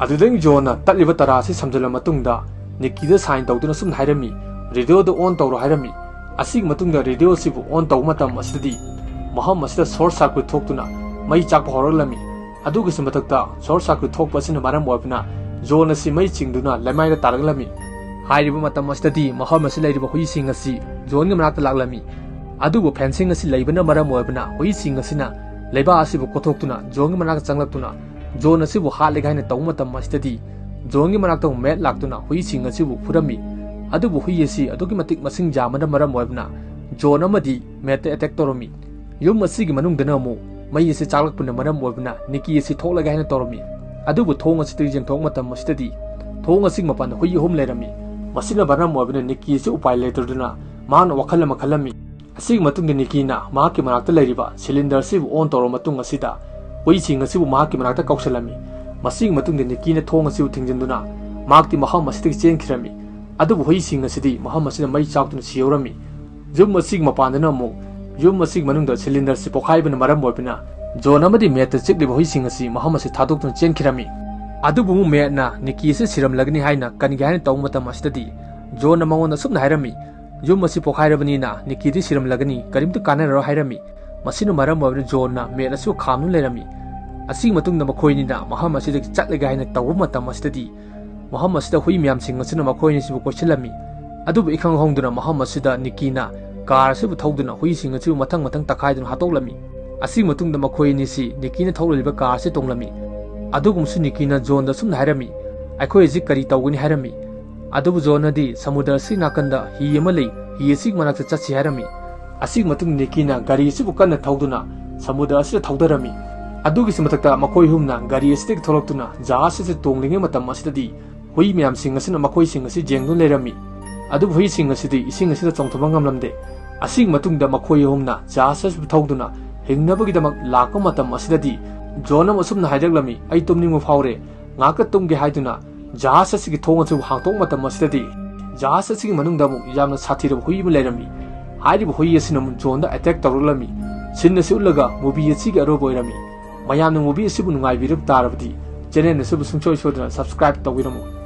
ꯑꯗꯨꯗꯒꯤ ꯖꯣꯟꯅ ꯇꯠꯂꯤꯕ ꯇꯔꯥ ꯑꯁꯤ ꯁꯝꯖꯤꯜꯂ ꯃꯇꯨꯡꯗ ꯅꯤꯛꯀꯤꯗ ꯁꯥꯏꯟ ꯇꯧꯗꯨꯅ ꯁꯨꯝꯅ ꯍꯥꯏꯔꯝꯃꯤ, "ꯔꯦꯗꯤꯑꯣꯗ ꯑꯣꯟ ꯇꯧꯔꯣ" ꯍꯥꯏꯔꯝꯃꯤ꯫ ꯑꯁꯤꯒꯤ ꯃꯇꯨꯡꯗ ꯔꯦꯗꯤꯑꯣ ꯑꯁꯤꯕꯨ ꯑꯣꯟ ꯇꯧꯕ ꯃꯇꯝ ꯑꯁꯤꯗꯗꯤ ꯃꯐꯝ ꯑꯁꯤꯗ ꯁꯣꯔꯠ ꯁꯥꯔꯀ꯭ꯌꯨꯠ ꯊꯣꯛꯇꯨꯅ ꯃꯩ ꯆꯥꯛꯄ ꯍꯧꯔꯛꯂꯝꯃꯤ꯫ ꯑꯗꯨꯒꯤꯁꯨ ꯃꯊꯛꯇ ꯁꯣꯔꯠ ꯁꯥꯔꯀ꯭ꯌꯨꯠ ꯊꯣꯛꯄ ꯑꯁꯤꯅ ꯃꯔꯝ ꯑꯣꯏꯕꯅ ꯖꯣꯟ ꯑꯁꯤ ꯃꯩ ꯆꯤꯡꯗꯨꯅ ꯂꯩꯃꯥꯏꯗ ꯇꯥꯔꯛꯂꯝꯃꯤ꯫ ꯍꯥꯏꯔꯤꯕ ꯃꯇꯝ ꯑꯁꯤꯗꯗꯤ ꯃꯐꯝ ꯑꯁꯤꯗ ꯂꯩꯔꯤꯕ ꯍꯨꯏꯁꯤꯡ ꯑꯁꯤ ꯖꯣꯟꯒꯤ ꯃꯅꯥꯛꯇ ꯂꯥꯛꯂꯝꯃꯤ꯫ ꯑꯗꯨꯕꯨ ꯐꯦꯟꯁꯤꯡ ꯑꯁꯤ ꯂꯩꯕꯅ ꯃꯔꯝ ꯑꯣꯏꯕꯅ ꯍꯨꯏꯁꯤꯡ ꯑꯁꯤꯅ ꯂꯩꯕꯥꯛ ꯑꯁꯤꯕꯨ ꯀꯣꯊꯣꯛꯇꯨꯅ ꯖꯣꯟꯒꯤ ꯃꯅꯥꯛꯇ ꯆꯪꯂꯛꯇꯨꯅ ꯖꯣꯟ ꯑꯁꯤꯕꯨ ꯍꯥꯠꯂꯒꯦ ꯍꯥꯏꯅ ꯇꯧꯕ ꯃꯇꯝ ꯑꯁꯤꯗꯗꯤ ꯖꯣꯟꯒꯤ ꯃꯅꯥꯛꯇ ꯑꯃꯨꯛ ꯃꯦꯠ ꯂꯥꯛꯇꯨꯅ ꯍꯨꯏꯁꯤꯡ ꯑꯁꯤꯕꯨ ꯐꯨꯔꯝꯃꯤ꯫ ꯑꯗꯨꯕꯨ ꯍꯨꯏ ꯑꯁꯤ ꯑꯗꯨꯛꯀꯤ ꯃꯇꯤꯛ ꯃꯁꯤꯡ ꯌꯥꯝꯕꯅ ꯃꯔꯝ ꯑꯣꯏꯕꯅ ꯖꯣꯟ ꯑꯃꯗꯤ ꯃꯦꯠꯇ ꯑꯦꯇꯦꯛ ꯇꯧꯔꯝꯃꯤ꯫ ꯌꯨꯝ ꯑꯁꯤꯒꯤ ꯃꯅꯨꯡꯗꯅ ꯑꯃꯨꯛ ꯃꯩ ꯑꯁꯤ ꯆꯥꯛꯂꯛꯄꯅ ꯃꯔꯝ ꯑꯣꯏꯕꯅ ꯅꯤꯀꯤ ꯑꯁꯤ ꯊꯣꯛꯂꯒꯦ ꯍꯥꯏꯅ ꯇꯧꯔꯝꯃꯤ꯫ ꯑꯗꯨꯕꯨ ꯊꯣꯡ ꯑꯁꯤꯗꯒꯤ ꯌꯦꯡꯊꯣꯛꯄ ꯃꯇꯝ ꯑꯁꯤꯗꯗꯤ ꯊꯣꯡ ꯑꯁꯤꯒꯤ ꯃꯄꯥꯟꯗ ꯍꯨꯏ ꯑꯍꯨꯝ ꯂꯩꯔꯝꯃꯤ꯫ ꯃꯁꯤꯅ ꯃꯔꯝ ꯑꯣꯏꯕꯅ ꯅꯤꯀꯤ ꯑꯁꯤ ꯎꯄꯥꯏ ꯂꯩꯇꯗꯨꯅ ꯃꯍꯥꯛꯅ ꯋꯥꯈꯜ ꯑꯃ ꯈꯜꯂꯝꯃꯤ꯫ ꯑꯁꯤꯒꯤ ꯃꯇꯨꯡꯗ ꯅꯤꯀꯤꯅ ꯃꯍꯥꯛꯀꯤ ꯃꯅꯥꯛꯇ ꯂꯩꯔꯤꯕ ꯁꯤꯂꯤꯟꯗꯔ ꯑꯁꯤꯕꯨ ꯑꯣꯟ ꯇꯧꯔꯕ ꯃꯇꯨꯡ ꯑꯁꯤꯗ ꯍꯨꯏꯁꯤꯡ ꯑꯁꯤꯕꯨ ꯃꯍꯥꯛꯀꯤ ꯃꯅꯥꯛꯇ ꯀꯧꯁꯤꯜꯂꯝꯃꯤ꯫ ꯃꯁꯤꯒꯤ ꯃꯇꯨꯡꯗ ꯅꯤꯀꯤꯅ ꯊꯣꯡ ꯑꯁꯤꯕꯨ ꯊꯤꯡꯖꯤꯟꯗꯨꯅ ꯃꯍꯥꯛꯇꯤ ꯃꯐꯝ ꯑꯁꯤꯗꯒꯤ ꯆꯦꯟꯈꯤꯔꯝꯃꯤ꯫ ꯑꯗꯨꯕꯨ ꯍꯨꯏꯁꯤꯡ ꯑꯁꯤꯗꯤ ꯃꯐꯝ ꯑꯁꯤꯗ ꯃꯩ ꯆꯥꯛꯇꯨꯅ ꯁꯤꯍꯧꯔꯝꯃꯤ꯫ ꯌꯨꯝ ꯑꯁꯤꯒꯤ ꯃꯄꯥꯟꯗꯅ ꯑꯃꯨꯛ ꯌꯨꯝ ꯑꯁꯤꯒꯤ ꯃꯅꯨꯡꯗ ꯁꯤꯂꯤꯟꯗꯔꯁꯤ ꯄꯣꯈꯥꯏꯕꯅ ꯃꯔꯝ ꯑꯣꯏꯕꯅ ꯖꯣꯟ ꯑꯃꯗꯤ ꯃꯦꯠꯇ ꯆꯤꯛꯂꯤꯕ ꯍꯨꯏꯁꯤꯡ ꯑꯁꯤ ꯃꯐꯝ ꯑꯁꯤ ꯊꯥꯗꯣꯛꯇꯨꯅ ꯆꯦꯟꯈꯤꯔꯝꯃꯤ꯫ ꯑꯗꯨꯕꯨ ꯑꯃꯨꯛ ꯃꯦꯠꯅ ꯅꯤꯀꯤ ꯑꯁꯤ ꯁꯤꯔꯝꯂꯒꯅꯤ ꯍꯥꯏꯅ ꯀꯟꯒꯦ ꯍꯥꯏꯅ ꯇꯧꯕ ꯃꯇꯝ ꯑꯁꯤꯗꯗꯤ ꯖꯣꯟꯅ ꯃꯉꯣꯟꯗ ꯑꯁꯨꯝꯅ ꯍꯥꯏꯔꯝꯃꯤ, "ꯌꯨꯝ ꯑꯁꯤ ꯄꯣꯈꯥꯏꯔꯕꯅꯤꯅ ꯅꯤꯀꯤꯗꯤ ꯁꯤꯔꯝꯂꯒꯅꯤ, ꯀꯔꯤꯝꯇ ꯀꯥꯟꯅꯔꯔꯣꯏ" ꯍꯥꯏꯔꯝꯃꯤ꯫ ꯃꯁꯤꯅ ꯃꯔꯝ ꯑꯣꯏꯗꯨꯅ ꯖꯣꯟꯅ ꯃꯦꯠ ꯑꯁꯤꯕꯨ ꯈꯥꯝꯗꯨꯅ ꯂꯩꯔꯝꯃꯤ꯫ ꯑꯁꯤꯒꯤ ꯃꯇꯨꯡꯗ ꯃꯈꯣꯏ ꯑꯅꯤꯅ ꯃꯐꯝ ꯑꯁꯤꯗꯒꯤ ꯆꯠꯂꯒꯦ ꯍꯥꯏꯅ ꯇꯧꯕ ꯃꯇꯝ ꯑꯁꯤꯗꯗꯤ ꯃꯐꯝ ꯑꯁꯤꯗ ꯍꯨꯏ ꯃꯌꯥꯝꯁꯤꯡ ꯑꯁꯤꯅ ꯃꯈꯣꯏ ꯑꯅꯤꯁꯤꯕꯨ ꯀꯣꯏꯁꯤꯜꯂꯝꯃꯤ꯫ ꯑꯗꯨꯕꯨ ꯏꯈꯪ ꯈꯪꯍꯧꯗꯅ ꯃꯐꯝ ꯑꯁꯤꯗ ꯅꯤꯀꯤꯅ ꯀꯥꯔ ꯑꯁꯤꯕꯨ ꯊꯧꯗꯨꯅ ꯍꯨꯏꯁꯤꯡ ꯑꯁꯤꯕꯨ ꯃꯊꯪ ꯃꯊꯪ ꯇꯛꯈꯥꯏꯗꯨꯅ ꯍꯥꯠꯇꯣꯛꯂꯝꯃꯤ꯫ ꯑꯁꯤꯒꯤ ꯃꯇꯨꯡꯗ ꯃꯈꯣꯏ ꯑꯅꯤꯁꯤ ꯅꯤꯀꯤꯅ ꯊꯧꯂꯤꯕ ꯀꯥꯔ ꯑꯁꯤ ꯇꯣꯡꯂꯝꯃꯤ꯫ ꯑꯗꯨꯒꯨꯝꯁꯨ ꯅꯤꯀꯤꯅ ꯖꯣꯟꯗ ꯑꯁꯨꯝꯅ ꯍꯥꯏꯔꯝꯃꯤ, "ꯑꯩꯈꯣꯏ ꯍꯧꯖꯤꯛ ꯀꯔꯤ ꯇꯧꯒꯅꯤ?" ꯍꯥꯏꯔꯝꯃꯤ꯫ ꯑꯗꯨꯕꯨ ꯖꯣꯟꯅꯗꯤ ꯁꯃꯨꯗ꯭ꯔ ꯑꯁꯤ ꯅꯥꯀꯟꯗ ꯍꯤ ꯑꯃ ꯂꯩ, ꯍꯤ ꯑꯁꯤꯒꯤ ꯃꯅꯥꯛꯇ ꯆꯠꯁꯤ ꯍꯥꯏꯔꯝꯃꯤ꯫ ꯑꯁꯤꯒꯤ ꯃꯇꯨꯡꯗ ꯅꯤꯀꯤꯅ ꯒꯥꯔꯤ ꯑꯁꯤꯕꯨ ꯀꯟꯅ ꯊꯧꯗꯨꯅ ꯁꯃꯨꯗ꯭ꯔ ꯑꯁꯤꯗ ꯊꯧꯗꯔꯝꯃꯤ꯫ ꯑꯗꯨꯒꯤꯁꯨ ꯃꯊꯛꯇ ꯃꯈꯣꯏ ꯑꯍꯨꯝꯅ ꯒꯥꯔꯤ ꯑꯁꯤꯗꯒꯤ ꯊꯣꯛꯂꯛꯇꯨꯅ ꯖꯍꯥꯖ ꯑꯁꯤꯗ ꯇꯣꯡꯂꯤꯉꯩ ꯃꯇꯝ ꯑꯁꯤꯗꯗꯤ ꯍꯨꯏ ꯃꯌꯥꯝꯁꯤꯡ ꯑꯁꯤꯅ ꯃꯈꯣꯏꯁꯤꯡ ꯑꯁꯤ ꯌꯦꯡꯗꯨꯅ ꯂꯩꯔꯝꯃꯤ꯫ ꯑꯗꯨꯕꯨ ꯍꯨꯏꯁꯤꯡ ꯑꯁꯤꯗꯤ ꯏꯁꯤꯡ ꯑꯁꯤꯗ ꯆꯣꯡꯊꯣꯛꯄ ꯉꯝꯂꯝꯗꯦ꯫ ꯑꯁꯤꯒꯤ ꯃꯇꯨꯡꯗ ꯃꯈꯣꯏ ꯑꯍꯨꯝꯅ ꯖꯍꯥꯖ ꯑꯁꯤꯕꯨ ꯊꯧꯗꯨꯅ ꯍꯤꯡꯅꯕꯒꯤꯗꯃꯛ ꯂꯥꯛꯄ ꯃꯇꯝ ꯑꯁꯤꯗꯗꯤ ꯖꯣꯟ ꯑꯃ ꯑꯁꯨꯝꯅ ꯍꯥꯏꯔꯛꯂꯝꯃꯤ, "ꯑꯩ ꯇꯨꯝꯅꯤꯡꯕ ꯐꯥꯎꯔꯦ, ꯉꯥꯏꯍꯥꯛꯇ ꯇꯨꯝꯒꯦ" ꯍꯥꯏꯗꯨꯅ ꯖꯍꯥꯖ ꯑꯁꯤꯒꯤ ꯊꯣꯡ ꯑꯁꯤꯕꯨ ꯍꯥꯡꯇꯣꯛꯄ ꯃꯇꯝ ꯑꯁꯤꯗꯗꯤ ꯖꯍꯥꯖ ꯑꯁꯤꯒꯤ ꯃꯅꯨꯡꯗ ꯑꯃꯨꯛ ꯌꯥꯝꯅ ꯁꯥꯊꯤꯔꯕ ꯍꯨꯏ ꯑꯃ ꯂꯩꯔꯝꯃꯤ꯫ ꯍꯥꯏꯔꯤꯕ ꯍꯨꯏ ꯑꯁꯤꯅ ꯑꯃꯨꯛ ꯖꯣꯟꯗ ꯑꯦꯇꯦꯛ ꯇꯧꯔꯛꯂꯝꯃꯤ꯫ ꯁꯤꯟ ꯑꯁꯤ ꯎꯠꯂꯒ ꯃꯨꯚꯤ ꯑꯁꯤꯒꯤ ꯑꯔꯣꯏꯕ ꯑꯣꯏꯔꯝꯃꯤ꯫ ꯃꯌꯥꯝꯅ ꯃꯨꯚꯤ ꯑꯁꯤꯕꯨ ꯅꯨꯡꯉꯥꯏꯕꯤꯔꯕ ꯇꯥꯔꯕꯗꯤ ꯆꯦꯅꯦꯜ ꯑꯁꯤꯕꯨ ꯁꯨꯡꯁꯣꯏ ꯁꯣꯏꯗꯅ ꯁꯕꯁꯀ꯭ꯔꯥꯏꯕ ꯇꯧꯕꯤꯔꯝꯃꯨ꯫